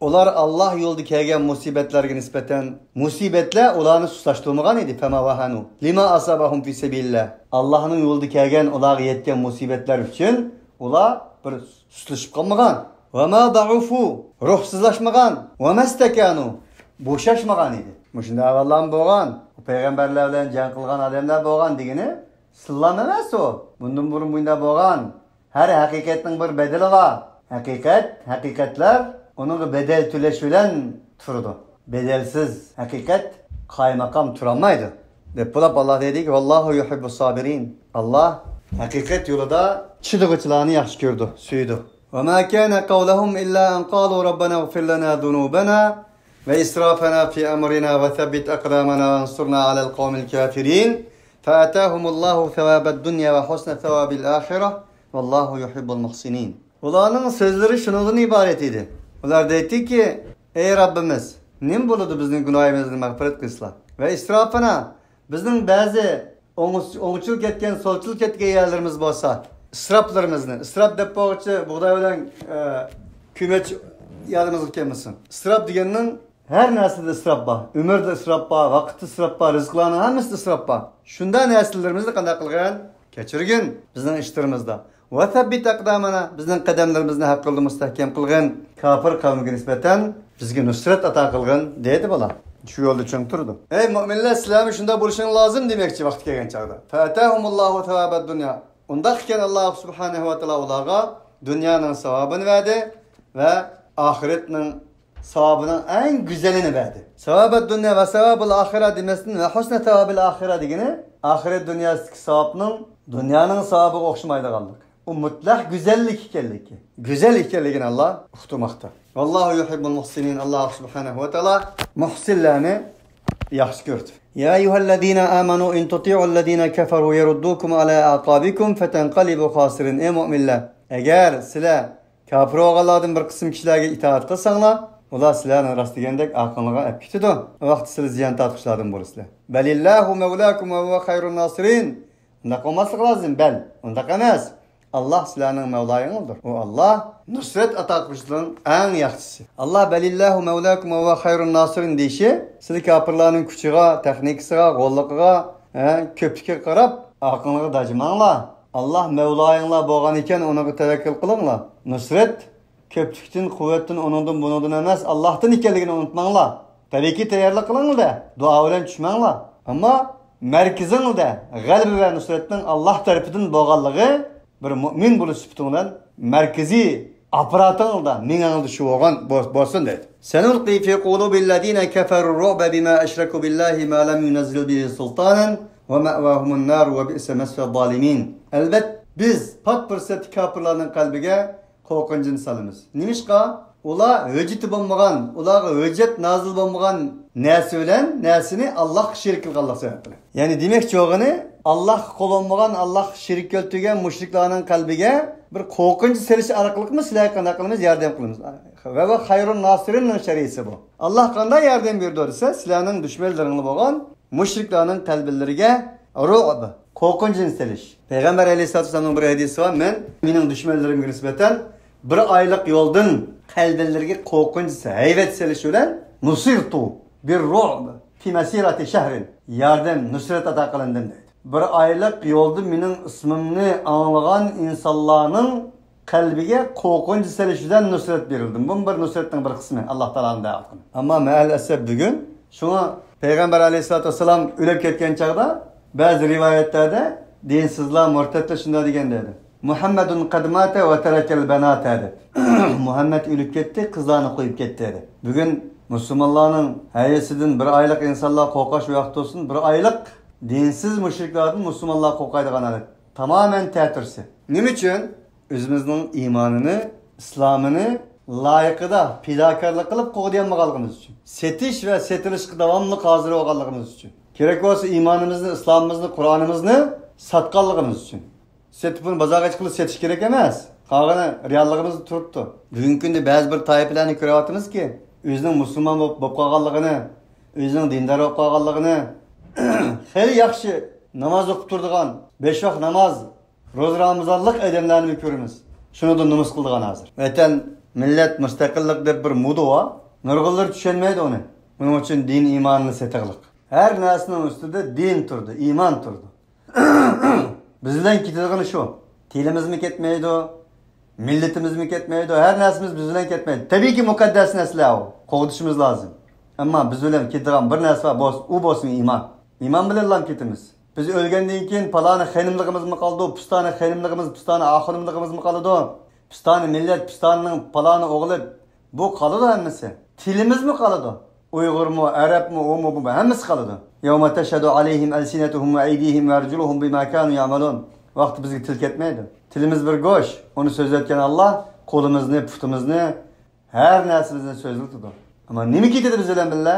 ئۇلار ئاللا يولىدا كەلگەن مۇسىبەتلەرگە نىسبەتەن، مۇسىبەتلەر ئۇلارنى سۇسلاشتۇرمىغان ئىدى. فەما ۋەھەنۇ لىما ئاسابەھۇم فى سەبىلىللا. ئاللانىڭ يولىدا كەلگەن، ئۇلارغا يەتكەن مۇسىبەتلەر ئۈچۈن ئۇلار بىر سۇسلىشىپ قالمىغان. ۋە ما ضەئۇفۇ، روھسىزلاشمىغان. ۋە مەستەكانۇ، بوشاشمىغان ئىدى. مۇشۇنداق ئەھۋاللارمۇ بولغان. ئۇ پەيغەمبەرلەر بىلەن جەڭ قىلغان ئادەملەر بولغان دېگىنى سىللام ئەمەس ئۇ. بۇندىن بۇرۇن بۇنداق بولغان. ھەر ھەقىقەتنىڭ بىر بەدىلى بار. ھەقىقەت، ھەقىقەتلەر ئۇنىڭغا بەدەل تۆلەش بىلەن تۇرىدۇ. بەدەلسىز ھەقىقەت قايماقام تۇرالمايدۇ. دەپ بولۇپ، ئاللا دەيدىكى، ۋاللاھۇ يۇھىببۇس سابىرىن. ئاللا ھەقىقەت يولىدا چىدىغۇچىلارنى ياخشى كۆرىدۇ، سۆيىدۇ. وما كان قولهم إلا أن قالوا ربنا اغفر لنا ذنوبنا وإسرافنا في أمرنا وثبت أقدامنا وانصرنا على القوم الكافرين فآتاهم الله ثواب الدنيا وحسن ثواب الآخرة والله يحب المحسنين. ئۇلارنىڭ سۆزلىرى شۇنىڭدىن ئىبارەت ئىدى. ئۇلار دەيتتىكى، ئەي رەببىمىز، نېمە بولىدۇ، بىزنىڭ گۇناھىمىزنى مەغپىرەت قىلسىلا. ۋە ئىسراپىنا، بىزنىڭ بەزى ئوڭ-، ئوڭچىل كەتكەن، سولچىل كەتكەن يەرلىرىمىز بولسا، ئىسراپلىرىمىزنى، ئىسراپ دەپ بولغۇچە بۇغداي بىلەن، ئە، كۆمەچ يادىمىزغا كەلمىسۇن. ئىسراپ دېگەننىڭ ھەر نەرسىدە ئىسراپ بار. ئۆمۈردە ئىسراپ بار، ۋاقىتتا ئىسراپ بار، رىزىقلارنىڭ ھەممىسىدە ئىسراپ بار. شۇنداق نەرسىلىرىمىزنى قانداق قىلغىن؟ كەچۈرگىن بىزنىڭ ئىشلىرىمىزدا. ۋە سەببىت ئەقدامانا، بىزنىڭ قەدەملىرىمىزنى ھەق يولدا مۇستەھكەم قىلغىن. كاپىر قەۋمگە نىسبەتەن بىزگە نۇسرەت ئاتا قىلغىن، دېدى بالا. شۇ يولدا چىڭ تۇرىدۇ. ئەي مۆمىنلەر، سىلەرمۇ شۇنداق بولۇشۇڭ لازىم دېمەكچى ۋاقتى كەلگەن چاغدا. فەئاتاھۇمۇللاھۇ ساۋابەد دۇنيا. ئۇنداق ئىكەن، ئاللا سۇبھانەھۇ ۋە تائالا ئۇلارغا دۇنيانىڭ ساۋابىنى بەردى ۋە ئاخىرەتنىڭ ساۋابىنىڭ ئەڭ گۈزەلىنى بەردى. ساۋابەد دۇنيا ۋە ساۋابىل ئاخىرە دېمەستىن، ۋە ھۇسنە ساۋابىل ئاخىرە دېگىنى ئاخىرەت دۇنياسىدىكى ساۋابنىڭ دۇنيانىڭ ساۋابىغا ئوخشىمايدىغانلىقى. ئۇ مۇتلەق گۈزەللىك ئىكەنلىكى. گۈزەل ئىكەنلىكىنى ئاللا ئۇقتۇرماقتا. ۋاللاھۇ يۇھىببۇل مۇھسىنىن. ئاللا سۇبھانەھۇ ۋە تائالا مۇھسىنلارنى ياخشى كۆرىدۇ. يا أيها الذين آمنوا إن تطيعوا الذين كفروا يردوكم على أعقابكم فتنقلبوا خاسرين. ئەي مۆمىنلەر، ئەگەر سىلەر كاپىر بولغانلاردىن بىر قىسىم كىشىلەرگە ئىتائەت قىلساڭلار، ئۇلار سىلەرنى راست دېگەندەك ئارقىڭلارغا ئەپ كېتىدۇ. ئۇ ۋاقىتتا سىلەر زىيان تارتقۇچىلاردىن بولىسىلەر. بل الله مولاكم وهو خير الناصرين. ئۇنداق بولماسلىقى لازىم. بەل، ئۇنداق ئەمەس. ئاللاھ سىلەرنىڭ مەۋلايىڭلاردۇر. ئۇ ئاللاھ نۇسرەت ئاتا قىلغۇچىلارنىڭ ئەڭ ياخشىسى. ئاللاھ بل الله مولاكم وهو خير الناصرين دېيىشى، سىلەر كاپىرلارنىڭ كۈچىگە، تېخنىكىسىغا، غوللۇقىغا، ھە، كۆپلۈكىگە قاراپ ئارقىڭلارغا داجىماڭلار. ئاللاھ مەۋلايىڭلار بولغان ئىكەن، ئۇنىڭغا تەۋەككۈل قىلىڭلار. نۇسرەت كۆپلۈكتىن، قۇۋۋەتتىن، ئۇنىڭدىن، بۇنىڭدىن ئەمەس، ئاللاھتىن ئىكەنلىكىنى ئۇنتۇماڭلار. تەبىئىيكى، تەييارلىق قىلىڭلار-دە، دۇئا بىلەن چۈشمەڭلار. ئەمما مەركىزىڭلار-دە، غەلىبە ۋە نۇسرەتنىڭ ئاللاھ تەرىپىدىن بولغانلىقى، بىر مۆمىن بولۇش سۈپىتىڭ بىلەن مەركىزىي ئاپپاراتىڭلار-دە، مېڭەڭلار-دە شۇ بولغان بول-، بولسۇن دەيدۇ. سنلقي في قلوب الذين كفروا الرعب بما أشركوا بالله ما لم ينزل به سلطانا ومأواهم النار وبئس مثوى الظالمين. ئەلۋەتتە، بىز پات پۇرسەتتە كاپىرلارنىڭ قەلبىگە قورقۇنچنى سالىمىز. نېمىشقا؟ ئۇلار ھۆججىتى بولمىغان، ئۇلارغا ھۆججەت نازىل بولمىغان نەرسە بىلەن نەرسىنى ئاللاھقا شېرىك قىلغانلىق سەۋەبىدىن. يەنى دېمەكچى بولغىنى، ئاللاھقا قول بولمىغان، ئاللاھقا شېرىك كەلتۈرگەن مۇشرىكلارنىڭ قەلبىگە بىر قورقۇنچ سېلىش ئارقىلىقمۇ سىلەرگە قانداق قىلىمىز؟ ياردەم قىلىمىز. ۋە ۋە خەيرۇن ناسىرىننىڭ شەرئىسى بۇ. ئاللاھ قانداق ياردەم بېرىدۇ دېسە، سىلەرنىڭ دۈشمەنلىرىڭلار بولغان مۇشرىكلارنىڭ قەلبىلىرىگە رۇئب، قورقۇنچنى سېلىش. پەيغەمبەر ئەلەيھىسسالاتۇ ۋەسسالامنىڭ بىر ھەدىسى بار، مەن مېنىڭ دۈشمەنلىرىمگە نىسبەتەن بىر ئايلىق يولدىن قەلبىلىرىگە قورقۇنچ، ھەيۋەت سېلىش بىلەن نۇسىرتۇ بىر رۇئب في مسيرة شهر، ياردەم، نۇسرەت ئاتا قىلىندىم دەيدۇ. بىر ئايلىق يولدا مېنىڭ ئىسمىمنى ئاڭلىغان ئىنسانلارنىڭ قەلبىگە قورقۇنچ سېلىش بىلەن نۇسرەت بېرىلدىم. بۇمۇ بىر نۇسرەتنىڭ بىر قىسمى، ئاللاھ تائالانىڭ دەۋاتقىنى. ئەمما مەئەلئەسەپ بۈگۈن، شۇڭا پەيغەمبەر ئەلەيھىسسالاتۇ ۋەسسالام ئۆلۈپ كەتكەن چاغدا بەزى رىۋايەتلەردە دىنسىزلار، مۇرتەتلەر شۇنداق دېگەن دەيدۇ، محمد قد مات وترك البنات دەپ. مۇھەممەد ئۆلۈپ كەتتى، قىزلارنى قويۇپ كەتتى دەپ. بۈگۈن مۇسۇلمانلارنىڭ ھەيۋىسىدىن بىر ئايلىق ئىنسانلار قورقاش ۋاقتى بولسۇن، بىر ئايلىق دىنسىز مۇشرىكلاردىن مۇسۇلمانلار قورقايدىغان ھالەت تامامەن تەتۈرسى. نېمە ئۈچۈن؟ ئۆزىمىزنىڭ ئىمانىنى، ئىسلامىنى لايىقىدا پىداكارلىق قىلىپ قوغدىيالمىغانلىقىمىز ئۈچۈن. سېتىش ۋە سېتىلىشقا داۋاملىق ھازىر بولغانلىقىمىز ئۈچۈن. كېرەك بولسا ئىمانىمىزنى، ئىسلامىمىزنى، قۇرئانىمىزنى ساتقانلىقىمىز ئۈچۈن. سېتىپ ئۇنى بازارغا چىقىپ سېتىش كېرەك ئەمەس. قالغىنى رېئاللىقىمىزدا تۇرۇپتۇ. بۈگۈنكى كۈندە بەزى بىر تائىپىلەرنى كۆرۈۋاتىمىزكى، ئۆزىنىڭ مۇسۇلمان بولۇپ، بولۇپ قالغانلىقىنى، ئۆزىنىڭ دىندار بولۇپ قالغانلىقىنى، خېلى ياخشى ناماز ئوقۇپ تۇرىدىغان، بەش ۋاق ناماز، روزا رامىزانلىق ئادەملەرنىمۇ كۆرىمىز. شۇنىڭدا نومۇس قىلىدىغان ھازىر. ۋەتەن، مىللەت، مۇستەقىللىق دەپ بىر مودا بار. نۇرغۇنلىرى چۈشەنمەيدۇ ئۇنى. ئۇنىڭ ئۈچۈن دىن ئىمانىنى سېتىغلىق. ھەر نەرسىنىڭ ئۈستىدە دىن تۇرىدۇ، ئىمان تۇرىدۇ. بىز بىلەن كېتىدىغىنى شۇ. تىلىمىزمۇ كەتمەيدۇ، مىللىتىمىزمۇ كەتمەيدۇ، ھەر نەرسىمىز بىز بىلەن كەتمەيدۇ. تەبىئىيكى، مۇقەددەس نەرسىلەر ئۇ. قوغدىشىمىز لازىم. ئەمما بىز بىلەن كېتىدىغان بىر نەرسە بار، بولسا، ئۇ بولسىمۇ ئىمان. ئىمان بىلەنلا كېتىمىز. بىز ئۆلگەندىن كېيىن پالانى خېنىملىقىمىزمۇ قالىدۇ، پىستانى خېنىملىقىمىز، پىستانى ئاخۇنۇملىقىمىزمۇ قالىدۇ. پىستانى مىللەت، پىستانىنىڭ پالانى ئوغلى، بۇ قالىدۇ ھەممىسى. تىلىمىزمۇ قالىدۇ. ئۇيغۇرمۇ، ئەرەبمۇ، ئۇمۇ، بۇمۇ، ھەممىسى قالىدۇ. يوم تشهد عليهم ألسنتهم وأيديهم وأرجلهم بما كانوا يعملون. ۋاقتى بىزگە تىل كەتمەيدۇ. تىلىمىز بىر گوش، ئۇنى سۆزلەتكەن ئاللا قولىمىزنى، پۇتىمىزنى، ھەر نەرسىمىزنى سۆزلىتىدۇ. ئەمما نېمە كېتىدۇ بىز بىلەن بىللە؟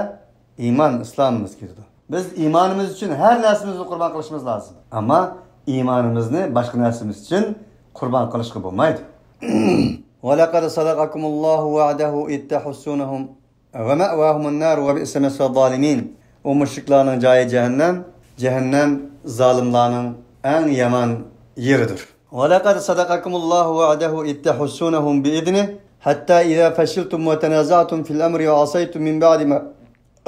ئىمان، ئىسلامىمىز كېتىدۇ. بىز ئىمانىمىز ئۈچۈن ھەر نەرسىمىزنى قۇربان قىلىشىمىز لازىم. ئەمما ئىمانىمىزنى باشقا نەرسىمىز ئۈچۈن قۇربان قىلىشقا بولمايدۇ. ولقد صدقكم الله وعده إذ تحسونهم ومأواهم النار وبئس مثوى الظالمين. ئۇ مۇشرىكلارنىڭ جايى جەھەننەم، جەھەننەم زالىملارنىڭ ئەڭ يامان يېرىدۇر. ولقد صدقكم الله وعده إذ تحسونهم بإذنه حتى إذا فشلتم وتنازعتم في الأمر وعصيتم من بعد ما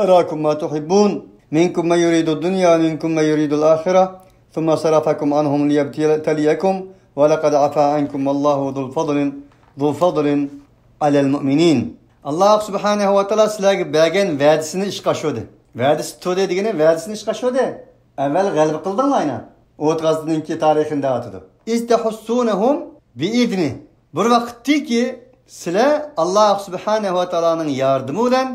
أراكم ما تحبون منكم من يريد الدنيا ومنكم من يريد الآخرة ثم صرفكم عنهم ليبتليكم ولقد عفا عنكم والله ذو الفضل ذو الفضل على المؤمنين. ئاللا سۇبھانەھۇ ۋە تائالا سىلەرگە بەرگەن ۋەدىسىنى ئىشقا ئاشۇردى. ۋەدىسى تۇردى دېگىنى ۋەدىسىنى ئىشقا ئاشۇردى. ئەۋۋەل غەلىبە قىلدىڭلار ئاينا. ئۇھۇد غازىتىنىڭكى تارىخىنى دەۋاتىدۇ. إذ تحسونهم بإذنه. بىر ۋاقىتتىكى سىلەر ئاللا سۇبھانەھۇ ۋە تائالانىڭ ياردىمى بىلەن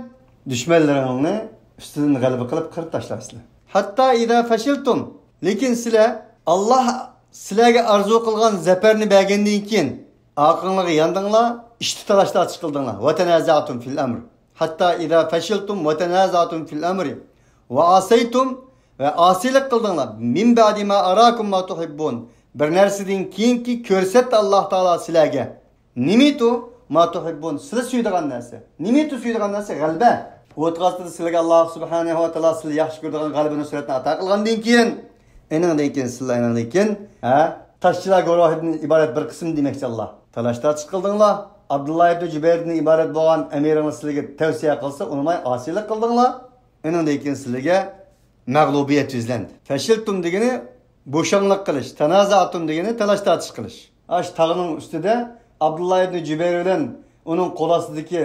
دۈشمەنلىرىڭنى ئۈستىدىن غەلىبە قىلىپ قىرىپ تاشلايسىلەر. حتى إذا فشلتم. لېكىن سىلەر، ئاللا سىلەرگە ئارزۇ قىلغان زەپەرنى بەرگەندىن كېيىن، ئارقاڭلارغا ياندىڭلار، ئىشتا تالاش-تارتىش قىلدىڭلار. وتنازعتم في الأمر. حتى إذا فشلتم وتنازعتم في الأمر ۋە ئاسەيتۇم، ۋە ئاسىيلىق قىلدىڭلار. مىن بەئدى ما ئاراكۇم ما تۇھىببۇن. بىر نەرسىدىن كېيىنكى كۆرسەتتى ئاللاھ تائالا سىلەرگە. نېمىتۇ؟ ما تۇھىببۇن، سىلى سۆيىدىغان نەرسە. نېمىتۇ سۆيىدىغان نەرسە؟ غەلىبە. ئۇ ۋاقىتتا سىلىگە ئاللاھ سۇبھانەھۇ ۋە تائالا سىلى ياخشى كۆرىدىغان غەلىبە نۇسرەتنى ئاتا قىلغاندىن كېيىن، ئېنىڭدىن كېيىن سىلى ئېنىڭدىن كېيىن، ھە، تاشچىلار گۇرۇھىدىن ئىبارەت بىر قىسىم دېمەكچى ئاللاھ. تالاش تارتىش قىلدىڭلار. ئابدۇللا ئىبنى جۇبەيردىن ئىبارەت بولغان ئەمىرىڭلار سىلىگە تەۋسىيە قىلسا، ئۇنىماي ئاسىيلىق قىلدىڭلار. ئېنىڭدىن كېيىن سىلىگە مەغلۇبىيەت يۈزلەندى. فەشىلتۇم دېگىنى بوشاڭلىق قىلىش، تانازەئتۇم دېگىنى تالاش تارتىش قىلىش. ئاش تاغنىڭ ئۈستىدە ئابدۇللا ئىبنى جۇبەير بىلەن ئۇنىڭ قول ئاستىدىكى،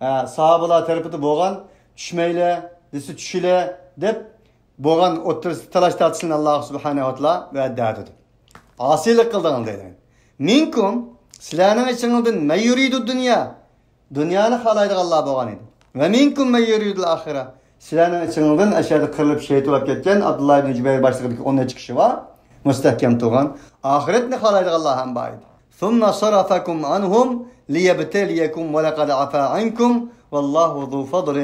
ئە، ساھابىلار تەرىپىدە بولغان، چۈشمەيلى دېسە چۈشىلى دەپ بولغان ئوتتۇرىسىدا تالاش تارتىشنى ئاللاھ سۇبھانەھۇ ۋە تائالا ۋەدە بەردى. ئاسىيلىق قىلدىڭىز دەيدۇ. مىنكۇم، سىلەرنىڭ ئىچىڭىزدىن مەن يۇرىدۇ دۇنيا، دۇنيانى خالايدىغانلار بولغان ئىدى. ۋە مىنكۇم مەن يۇرىدۇل ئاخىرە. سىلەرنىڭ ئىچىڭىزدىن ئەشەدە قىرىلىپ شېھىت بولۇپ كەتكەن ئابدۇللا ئىبنى جۇبەير باشلىقىدىكى ئون نەچچە كىشى بار. مۇستەھكەم تۇرغان. ئاخىرەتنى خالايدىغانلار ھەم بار ئىدى. ثم صرفكم عنهم ليبتليكم ولقد عفا عنكم والله ذو فضل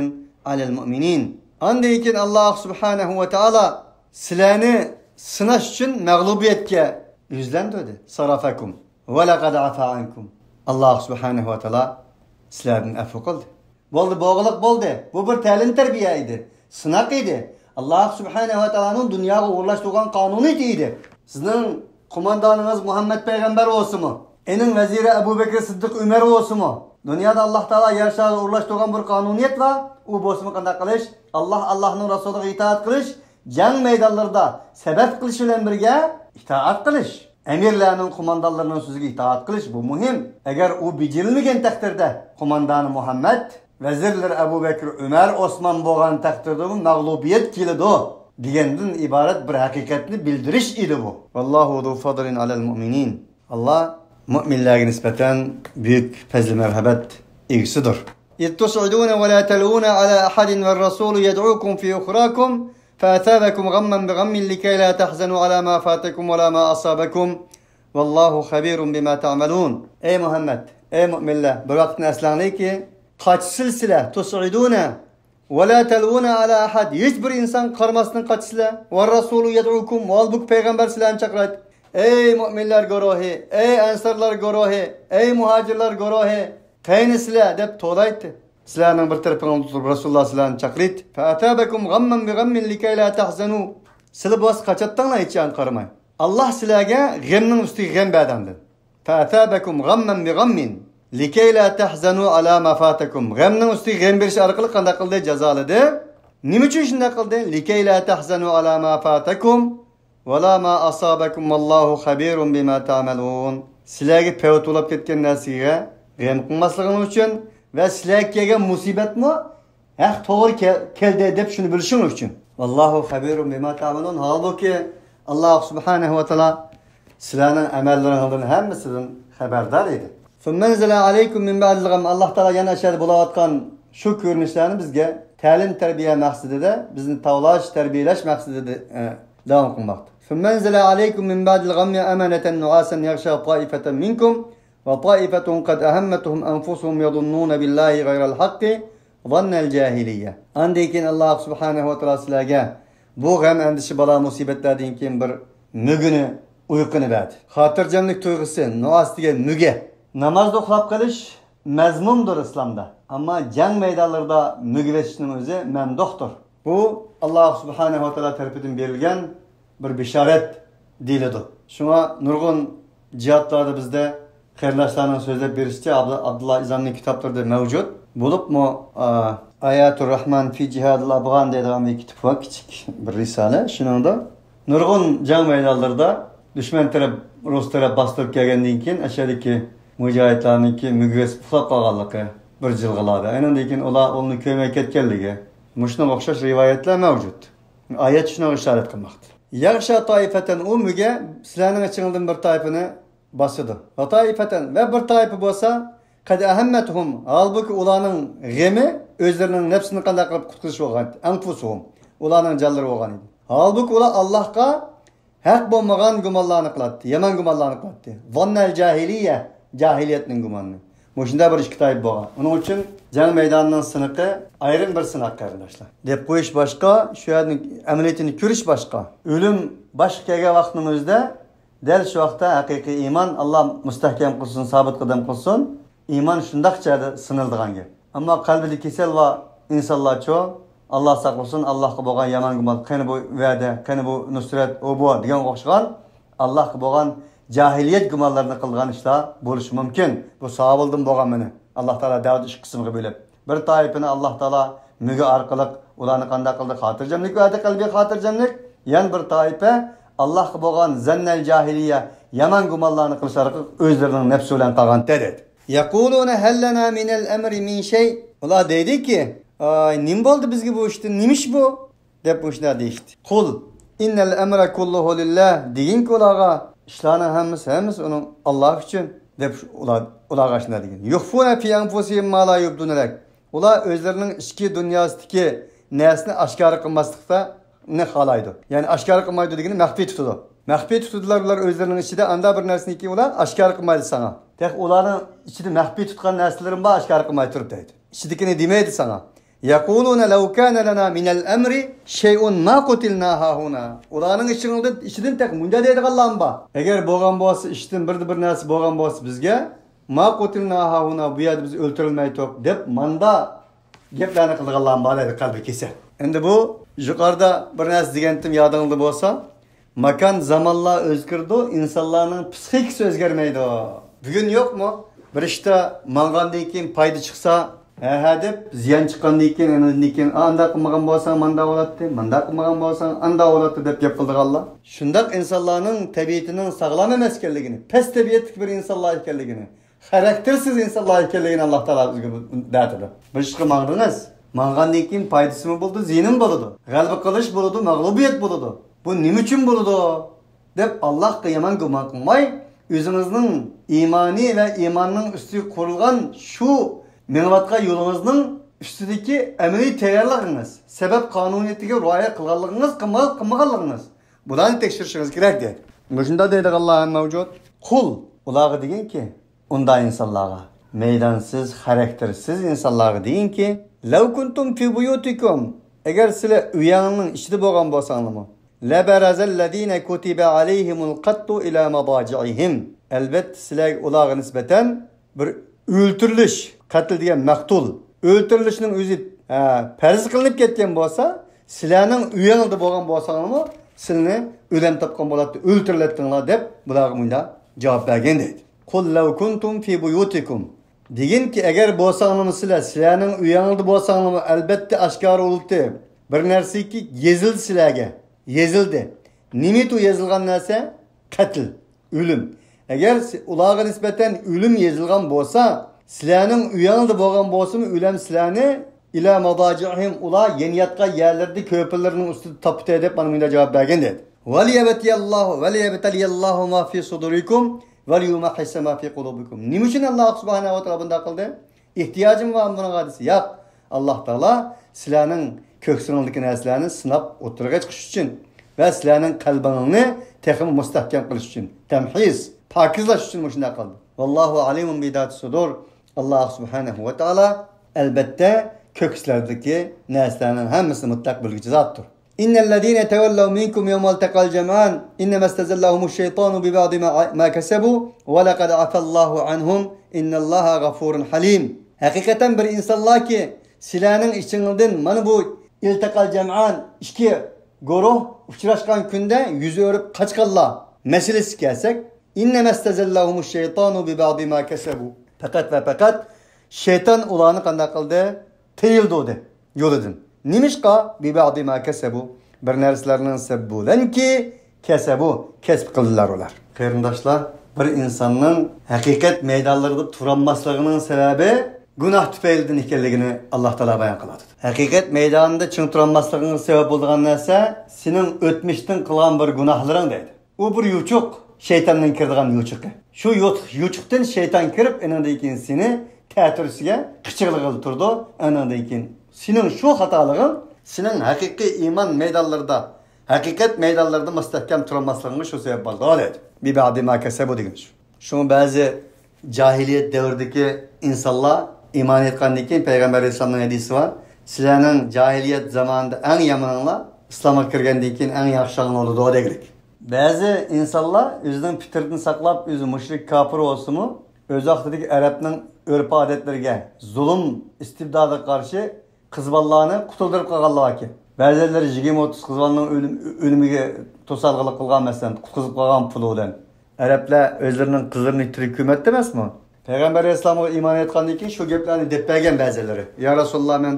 على المؤمنين. ئاندىن كېيىن ئاللاھ سۇبھانەھۇ ۋە تائالا سىلەرنى سىناش ئۈچۈن مەغلۇبىيەتكە يۈزلەندۈردى. صرفكم ولقد عفا عنكم. ئاللاھ سۇبھانەھۇ ۋە تائالا سىلەردىن ئەپۇ قىلدى. بولدى، بولغۇلۇق بولدى. بۇ بىر تەلىم تەربىيە ئىدى. سىناق ئىدى. ئاللاھ سۇبھانەھۇ ۋە تائالانىڭ دۇنياغا ئورۇنلاشتۇرغان قانۇنىيىتى ئىدى. سىزنىڭ قوماندانىڭىز مۇھەممەد پەيغەمبەر بولسىمۇ، ئېنىڭ ۋەزىرى ئەبۇ بەكرى سىددىق ئۆمەر بولسىمۇ، دۇنيادا ئاللاھ تائالا يەر شارىدا ئورۇنلاشتۇرغان بىر قانۇنىيەت بار. ئۇ بولسىمۇ قانداق قىلىش؟ ئاللاھ، ئاللاھنىڭ رەسۇلىغا ئىتائەت قىلىش، جەڭ مەيدانلىرىدا سەبەت قىلىش بىلەن بىرگە ئىتائەت قىلىش. ئەمىرلەرنىڭ، قوماندانلىرىنىڭ سۆزىگە ئىتائەت قىلىش، بۇ مۇھىم. ئەگەر ئۇ بېجىرىلمىگەن تەقدىردە، قوماندانى مۇھەممەد، ۋەزىرلىرى ئەبۇ بەكرى، ئۆمەر، ئوسمان بولغان تەقدىردىمۇ مەغلۇبىيەت كېلىدۇ دېگەندىن ئىبارەت بىر ھەقىقەتنى بىلدۈرۈش ئىدى بۇ. ۋاللاھۇ زۇ فەزلىن ئەلەل مۇئمىنىن. ئاللاھ مۇئمىنلەرگە نىسبەتەن بۈيۈك پەزلى مەرھەمەت ئىگىسىدۇر. إذ تصعدون ولا تلوون على أحد والرسول يدعوكم في أخراكم فأثابكم غما بغم لكي لا تحزنوا على ما فاتكم ولا ما أصابكم والله خبير بما تعملون. ئەي مۇھەممەد، ئەي مۇئمىنلەر، بىر ۋاقىتنى ئەسلەڭلاركى، قاچىسىلە سىلەر، تۇسئىدۇنە ۋەلا تەلۋۇنە ئەلا ئەھەد، ھېچ بىر ئىنسانغا قارىماستىن قاچىسىلەر. ۋەررەسۇلۇ يەدئۇكۇم، ھالبۇكى پەيغەمبەر سىلەرنى چاقىرايتتى. ئەي مۇئمىنلەر گۇرۇھى، ئەي ئەنسارلار گۇرۇھى، ئەي مۇھاجىرلار گۇرۇھى، قېنى سىلەر دەپ توۋلايتتى. سىلەرنىڭ بىر تەرىپىڭىزدە تۇرۇپ رەسۇلۇللا سىلەرنى چاقىرىتتى. فەئەسابەكۇم غەممەن بىغەممىن لىكەيلا تەھزەنۇ. سىلەر بولسا قاچاتتىڭلار ھېچ يەرگە قارىماي. ئاللاھ سىلەرگە غەمنىڭ ئۈستىگە غەم بەردى ئاندىن. فەئەسابەكۇم غەممەن بىغەممىن لىكەيلا تەھزەنۇ ئەلا ما فاتەكۇم. غەمنىڭ ئۈستىگە غەم بېرىش ئارقىلىق قانداق قىلدى؟ جازالىدى. نېمە ئۈچۈن شۇنداق قىلدى؟ لىكەيلا تەھزەنۇ ئەلا ما فاتەكۇم ۋەلا ما ئاسابەكۇم ۋاللاھۇ خەبىرۇم بىما تەئمەلۇن. سىلەرگە پەۋت بولۇپ كەتكەن نەرسىگە غەم قىلماسلىقىڭلار ئۈچۈن ۋە سىلەرگە كەلگەن مۇسىبەتمۇ ھەق توغرا كەل-، كەلدى دەپ شۇنى بىلىشىڭلار ئۈچۈن. ۋاللاھۇ خەبىرۇم بىما تەئمەلۇن. ھالبۇكى، ئاللاھ سۇبھانەھۇ ۋە تائالا سىلەرنىڭ ئەمەللىرىڭلارنىڭ ھەممىسىدىن خەۋەردار ئىدى. ثم أنزل عليكم من بعد الغم. ئاللاھ تائالا يەنە ئەشەدە بولۇۋاتقان شۇ كۆرۈنۈشلەرنى بىزگە تەلىم تەربىيە مەقسىتىدە، بىزنى تاۋلاش، تەربىيەلەش مەقسىتىدە، ئە، داۋام قىلماقتا. ثم أنزل عليكم من بعد الغم أمانة نعاسا يغشى طائفة منكم وطائفة قد أهمتهم أنفسهم يظنون بالله غير الحق ظن الجاهلية. ئاندىن كېيىن ئاللاھ سۇبھانەھۇ ۋە تائالا سىلەرگە بۇ غەم ئەندىشە بالا مۇسىبەتلەردىن كېيىن بىر مۈگىنى، ئۇيقۇنى بەردى. خاتىرجەملىك تۇيغۇسى، نۇئاس دېگەن مۈگە. نامازدا ئۇخلاپ قېلىش مەزمۇمدۇر ئىسلامدا. ئەمما جەڭ مەيدانلىرىدا مۈگىۋېتىشنىڭ ئۆزى مەمدۇھتۇر. بۇ ئاللاھ سۇبھانەھۇ ۋە تائالا تەرىپىدىن بېرىلگەن بىر بېشارەت دېيىلىدۇ. شۇڭا نۇرغۇن جىھادلاردا بىزدە قېرىنداشلارنىڭ سۆزلەپ بېرىشىچە، ئابدۇ-، ئابدۇللا ئىزامنىڭ كىتابلىرىدا مەۋجۇت. بولۇپمۇ، ئا، ئاياتۇر راھمان فى جىھادىل ئافغان دەيدىغان بىر كىتاب بار، كىچىك بىر رىسالە. شۇنىڭدا نۇرغۇن جەڭ مەيدانلىرىدا دۈشمەن تەرەپ، رۇس تەرەپ باستۇرۇپ كەلگەندىن كېيىن، ئەشەدىكى مۇجاھىدلارنىڭكى مۈگىۋېسىپ ئۇخلاپ قالغانلىقى، بىر جىلغىلاردا. ئاندىن كېيىن ئۇلار ئۇنى كۆرمەي كەتكەنلىكى، مۇشۇنىڭغا ئوخشاش رىۋايەتلەر مەۋجۇت. ئايەت شۇنىڭغا ئىشارەت قىلماقتا. يەغشا تائىفەتەن، ئۇ مۈگە سىلەرنىڭ ئىچىڭىزدىن بىر تائىپىنى باسىدۇ. ۋە تائىفەتەن، ۋە بىر تائىپە بولسا، قەد ئەھەممەتھۇم، ھالبۇكى ئۇلارنىڭ غېمى ئۆزلىرىنىڭ نەپسىنى قانداق قىلىپ قۇتقۇزۇش بولغان، ئەنفۇسۇھۇم، ئۇلارنىڭ جانلىرى بولغان ئىدى. ھالبۇكى ئۇلار ئاللاھقا ھەق بولمىغان گۇمانلارنى قىلاتتى، يامان گۇمانلارنى قىلاتتى. ظەننەل جاھىلىيە، جاھىلىيەتنىڭ گۇمانىنى. مۇشۇنداق بىر ئىككى تايپا بولغان. ئۇنىڭ ئۈچۈن جەڭ مەيدانىنىڭ سىنىقى ئايرىم بىر سىناق، قېرىنداشلار. دەپ قويۇش باشقا، شۇ يەردىن ئەمەلىيىتىنى كۆرۈش باشقا. ئۆلۈم باشقا كەلگەن ۋاقىتنىڭ ئۆزىدە دەل شۇ ۋاقىتتا ھەقىقىي ئىمان، ئاللا مۇستەھكەم قىلسۇن، سابىت قەدەم قىلسۇن، ئىمان شۇنداق جەھەتتە سىنىلىدىغان گەپ. ئەمما قەلبىدە كېسەل بار ئىنسانلارچۇ، ئاللا ساقلىسۇن، ئاللاغا بولغان يامان گۇمان، قېنى بۇ ۋەدە، قېنى بۇ نۇسرەت، ئۇ بۇ دېگەنگە ئوخشىغان ئاللاغا بولغان جاھىلىيەت گۇمانلىرىنى قىلغان ئىشلار بولۇشى مۇمكىن. بۇ ساھابىلىدىن بولغان مېنى ئاللا تائالا دەۋەت ئىش قىسمىغا بۆلۈپ، بىر تائىپىنى ئاللا تائالا مۆگە ئارقىلىق ئۇلارنى قانداق قىلدى؟ خاتىرجەملىك ۋەدە، قەلبىي خاتىرجەملىك. يەنە بىر تائىپە ئاللاغا بولغان زەننەل جاھىلىيە، يامان گۇمانلارنى قىلىش ئارقىلىق ئۆزلىرىنىڭ نەپسى بىلەن قالغان دەيدۇ. يەقۇلۇنە ھەل لەنا مىنەل ئەمرى مىن شەي. ئۇلار دەيدۇكى، ئاي، نېمە بولدى بىزگە بۇ ئىشتىن؟ نېمە ئىش بۇ؟ دەپ مۇشۇنداق دېيىشتى. قۇل ئىننەل ئەمرە كۇللۇھۇ لىللا، دېگىنكى ئۇلارغا، ئىشلارنىڭ ھەممىسى، ھەممىسى ئۇنىڭ، ئاللا ئۈچۈن، دەپ ئۇلار، ئۇلارغا شۇنداق دېگەن. يۇخفۇنە فى ئەنفۇسىھىم ما لا يۇبدۇنە لەك. ئۇلار ئۆزلىرىنىڭ ئىچكى دۇنياسىدىكى نەرسىنى ئاشكارا قىلماسلىقنى خالايدۇ. يەنى ئاشكارا قىلمايدۇ دېگىنى مەخپىي تۇتىدۇ. مەخپىي تۇتىدۇلار ئۇلار ئۆزلىرىنىڭ ئىچىدە ئاندا بىر نەرسىنىكى ئۇلار ئاشكارا قىلمايدۇ ساڭا. تېخى ئۇلارنىڭ ئىچىدە مەخپىي تۇتقان نەرسىلىرىم بار ئاشكارا قىلماي تۇرۇپ دەيدۇ. ئىچىدىكىنى دېمەيدۇ ساڭا. يەقۇلۇنە لەۋ كانە لەنا مىنەل ئەمرى شەيئۇن ما قۇتىلنا ھاھۇنا. ئۇلارنىڭ ئىچىدىن، ئىچىدىن تېخى مۇنداق دەيدىغانلارمۇ بار. ئەگەر بولغان بولسا، ئىشتىن بىردە بىر نەرسە بولغان بولسا بىزگە، ما قۇتىلنا ھاھۇنا، بۇ يەردە بىز ئۆلتۈرۈلمەيتتۇق دەپ ماندا گەپلەرنى قىلىدىغانلارمۇ بار دەيدۇ قەلبى كېسەل. ئەمدى بۇ يۇقىرىدا بىر نەرسە دېگەنتىم يادىڭىزدا بولسا، ماكان زامانلار ئۆزگىرىدۇ، ئىنسانلارنىڭ پسىخىكىسى ئۆزگەرمەيدۇ. بۈگۈن يوقمۇ؟ بىر ئىشتا ماڭغاندىن كېيىن پايدا چىقسا، ھە، ھە دەپ، زىيان چىققاندىن كېيىن، ئاندىن كېيىن، ئا، ئانداق قىلمىغان بولساڭ مانداق بولاتتى، مانداق قىلمىغان بولساڭ ئانداق بولاتتى دەپ گەپ قىلىدىغانلار. شۇنداق ئىنسانلارنىڭ تەبىئىتىنىڭ ساغلام ئەمەس ئىكەنلىكىنى، پەس تەبىئەتلىك بىر ئىنسانلار ئىكەنلىكىنى، خاراكتېرسىز ئىنسانلار ئىكەنلىكىنى ئاللا تائالا بىزگە دەتىدۇ. بىر ئىشقا ماڭدىڭىز، ماڭغاندىن كېيىن پايدىسىمۇ بولىدۇ، زىيىنىمۇ بولىدۇ. غەلىبە قىلىش بولىدۇ، مەغلۇبىيەت بولىدۇ. بۇ نېمە ئۈچۈن بولىدۇ؟ دەپ ئاللاغا يامان گۇمان قىلماي، ئۆزىڭىزنىڭ ئىمانى ۋە ئىماننىڭ ئۈستىگە قۇرۇلغان شۇ مېڭىۋاتقان يولىڭىزنىڭ ئۈستىدىكى ئەمەلىي تەييارلىقىڭىز، سەۋەب قانۇنىيىتىگە رىئايە قىلغانلىقىڭىز، قىلما-، قىلمىغانلىقىڭىز، بۇلارنى تەكشۈرۈشىڭىز كېرەك، دەيدۇ. مۇشۇنداق دەيدىغانلار ھەم مەۋجۇت. قۇل، ئۇلارغا دېگىنكى، ئۇنداق ئىنسانلارغا، مەيدانسىز، خاراكتېرسىز ئىنسانلارغا دېگىنكى، لەۋ كۇنتۇم فى بۇيۇتىكۇم، ئەگەر سىلەر ئۆيەڭنىڭ ئىچىدە بولغان بولساڭلارمۇ، لەبەرەزەللەزىنە كۇتىبە ئەلەيھىمۇل قەتلۇ ئىلە مەزاجىئىھىم، ئەلۋەتتە سىلەرگە ئۇلارغا نىسبەتەن بىر ئۆلتۈرۈلۈش، قەتل دېگەن مەقتۇل، ئۆلتۈرۈلۈشنىڭ ئۆزى، ھە، پەرز قىلىنىپ كەتكەن بولسا، سىلەرنىڭ ئۆيۈڭلاردا بولغان بولساڭلارمۇ، سىلىنى ئۆلۈم تاپقان بولاتتى، ئۆلتۈرۈلەتتىڭلار دەپ بۇلارغا مۇنداق جاۋاب بەرگەن دەيدۇ. قۇل لەۋ كۇنتۇم فى بۇيۇتىكۇم. دېگىنكى، ئەگەر بولساڭلارمۇ سىلەر، سىلەرنىڭ ئۆيۈڭلاردا بولساڭلارمۇ، ئەلۋەتتە ئاشكارا بولدى. بىر نەرسىكى يېزىلدى سىلەرگە. يېزىلدى. نېمىتۇ يېزىلغان نەرسە؟ قەتل. ئۆلۈم. ئەگەر سى-، ئۇلارغا نىسبەتەن ئۆلۈم يېزىلغان بولسا، سىلەرنىڭ ئۆيۈڭلاردا بولغان بولسىمۇ، ئۆلۈم سىلەرنى ئىلە مەزاجىئىھىم، ئۇلار يەنە ياتقان يەرلىرىدە كۆپۈرلىرىنىڭ ئۈستىدە تاپتى دەپ مانا مۇنداق جاۋاب بەرگەن دەيدۇ. ۋەليەبتەلىيەللاھۇ، ۋەليەبتەلىيەللاھۇ ما فى سۇدۇرىكۇم، ۋەليۇمەھھىسە ما فى قۇلۇبىكۇم. نېمە ئۈچۈن ئاللا سۇبھانەھۇ ۋە تائالا بۇنداق قىلدى؟ ئېھتىياجىم بار بۇنىڭغا دېسە، ياق. ئاللا تائالا سىلەرنىڭ كۆكسىڭىزدىكى نەرسىلەرنى سىناپ ئوتتۇرىغا چىقىش ئۈچۈن ۋە سىلەرنىڭ قەلبىڭىزنى تېخىمۇ مۇستەھكەم قىلىش ئۈچۈن، تەمھىز، پاكىزلاش ئۈچۈن مۇشۇنداق قىلدى. ۋاللاھۇ ئالىمۇن بىزاتى سۇدۇر. ئاللا سۇبھانەھۇ ۋە تائالا، ئەلۋەتتە، كۆكسىلەردىكى نەرسىلەرنىڭ ھەممىسىنى مۇتلەق بىلگۈچى زاتتۇر. إن الذين تولوا منكم يوم التقى الجمعان إنما استزلهم الشيطان ببعض ما، ما كسبوا ولقد عفا الله عنهم إن الله غفور حليم. ھەقىقەتەن بىر ئىنسانلاركى سىلەرنىڭ ئىچىڭلاردىن مانا بۇ ئىلتەقەل جەمئان، ئىككى گۇرۇھ ئۇچراشقان كۈندە يۈز ئۆرۈپ قاچقانلار مەسىلىسىگە كەلسەك، إنما استزلهم الشيطان ببعض ما كسبوا. پەقەت ۋە پەقەت شەيتان ئۇلارنى قانداق قىلدى؟ تىيىلدۇردى يولىدىن. نېمىشقا؟ ببعض ما كسبوا. بىر نەرسىلەرنىڭ سەۋەبى بىلەنكى كەسەبۇ، كەسىپ قىلدىلار ئۇلار. قېرىنداشلار، بىر ئىنساننىڭ ھەقىقەت مەيدانلىرىدا تۇرالماسلىقىنىڭ سەۋەبى گۇناھ تۈپەيلىدىن ئىكەنلىكىنى ئاللا تائالا بايان قىلىۋاتىدۇ. ھەقىقەت مەيدانىدا چىڭ تۇرالماسلىقىڭغا سەۋەب بولىدىغان نەرسە سېنىڭ ئۆتمۈشتىن قىلغان بىر گۇناھلىرىڭ دەيدۇ. ئۇ بىر يوچۇق، شەيتاننىڭ كىرىدىغان يوچۇقى. شۇ يوچۇق، يوچۇقتىن شەيتان كىرىپ، ئېنىڭدىن كېيىن سېنى تەتۈرىسىگە قىچىغىلىغىلى تۇرىدۇ. ئېنىڭدىن كېيىن سېنىڭ شۇ خاتالىقىڭ سېنىڭ ھەقىقىي ئىمان مەيدانلىرىدا، ھەقىقەت مەيدانلىرىدا مۇستەھكەم تۇرالماسلىقىڭغا شۇ سەۋەب بولىدۇ، دەيدۇ. ببعض ما كسبوا دېگەن شۇ. شۇڭا بەزى جاھىلىيەت دەۋرىدىكى ئىنسانلار ئىمان ئېيتقاندىن كېيىن پەيغەمبەر ئەلەيھىسسالامنىڭ ھەدىسى بار، سىلەرنىڭ جاھىلىيەت زامانىدا ئەڭ يامىنىڭلار ئىسلامغا كىرگەندىن كېيىن ئەڭ ياخشىلىرىڭلار بولىدۇ دېگۈلۈك. بەزى ئىنسانلار ئۆزىنىڭ پىترىتىنى ساقلاپ، ئۆزى مۇشرىك، كاپىر بولسىمۇ، ئۆز ۋاقتىدىكى ئەرەبنىڭ ئۆرپ-ئادەتلىرىگە، زۇلۇم، ئىستىبدادىغا قارشى قىز بالىلارنى قۇتۇلدۇرۇپ قالغانلار باركەن. بەزىلىرى يىگىرمە ئوتتۇز قىز بالىنىڭ ئۆلۈم-، ئۆلۈمىگە توسالغۇلۇق قىلغان، مەسىلەن، قۇتقۇزۇپ قالغان پۇلى بىلەن. ئەرەبلەر ئۆزلىرىنىڭ قىزلىرىنى تىرىك كۆمەتتى ئەمەسمۇ؟ پەيغەمبەر ئەلەيھىسسالامغا ئىمان ئېيتقاندىن كېيىن شۇ گەپلەرنى دەپ بەرگەن بەزىلىرى. يا رەسۇلاللا، مەن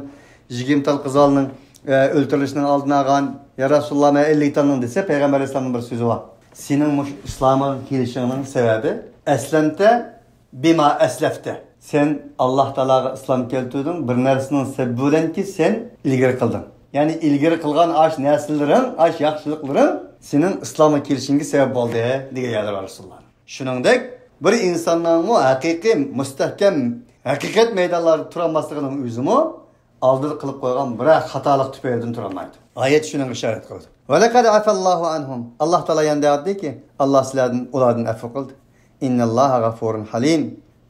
يىگىرمە تال قىز بالىنىڭ، ئە، ئۆلتۈرۈلۈشىنىڭ ئالدىنى ئالغان. يا رەسۇلاللا، مەن ئەللىك تالنىڭ دېسە، پەيغەمبەر ئەلەيھىسسالامنىڭ بىر سۆزى بار. سېنىڭ مۇشۇ ئىسلامغا كېلىشىڭنىڭ سەۋەبى، ئەسلەمتە بىما ئەسلەفتە. سەن ئاللاھ تائالاغا ئىسلام كەلتۈردۈڭ، بىر نەرسىنىڭ سەۋەبى بىلەنكى سەن ئىلگىرى قىلدىڭ. يەنى ئىلگىرى قىلغان ئاش نەرسىلىرىڭ، ئاش ياخشىلىقلىرىڭ سېنىڭ ئىسلامغا كېلىشىڭگە سەۋەب بولدى، دېگەن يەردە رەسۇلۇللاھ. شۇنىڭدەك بىر ئىنساننىڭمۇ ھەقىقىي مۇستەھكەم ھەقىقەت مەيدانلاردا تۇرالماسلىقىنىڭ ئۆزىمۇ ئالدىدا قىلىپ قويغان بىرەر خاتالىق تۈپەيلىدىن تۇرالمايدۇ. ئايەت شۇنىڭغا ئىشارەت قىلىدۇ. ۋەلەقەد ئەفەللاھۇ ئەنھۇم. ئاللاھ تائالا يەنە دەۋاتىدۇكى، ئاللاھ سىلەردىن، ئۇلاردىن ئەپۇ قىلدى. ئىننەللاھە غەفۇرۇن ھەلىم.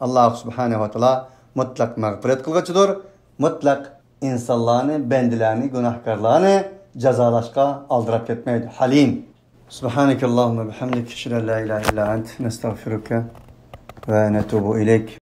ئاللاھ سۇبھانەھۇ ۋە تائالا مۇتلەق مەغپىرەت قىلغۇچىدۇر، مۇتلەق ئىنسانلارنى، بەندىلەرنى، گۇناھكارلارنى جازالاشقا ئالدىراپ كەتمەيدۇ. ھەلىم. سبحانك اللهم وبحمدك، أشهد أن لا إله إلا أنت، نستغفرك ونتوب إليك.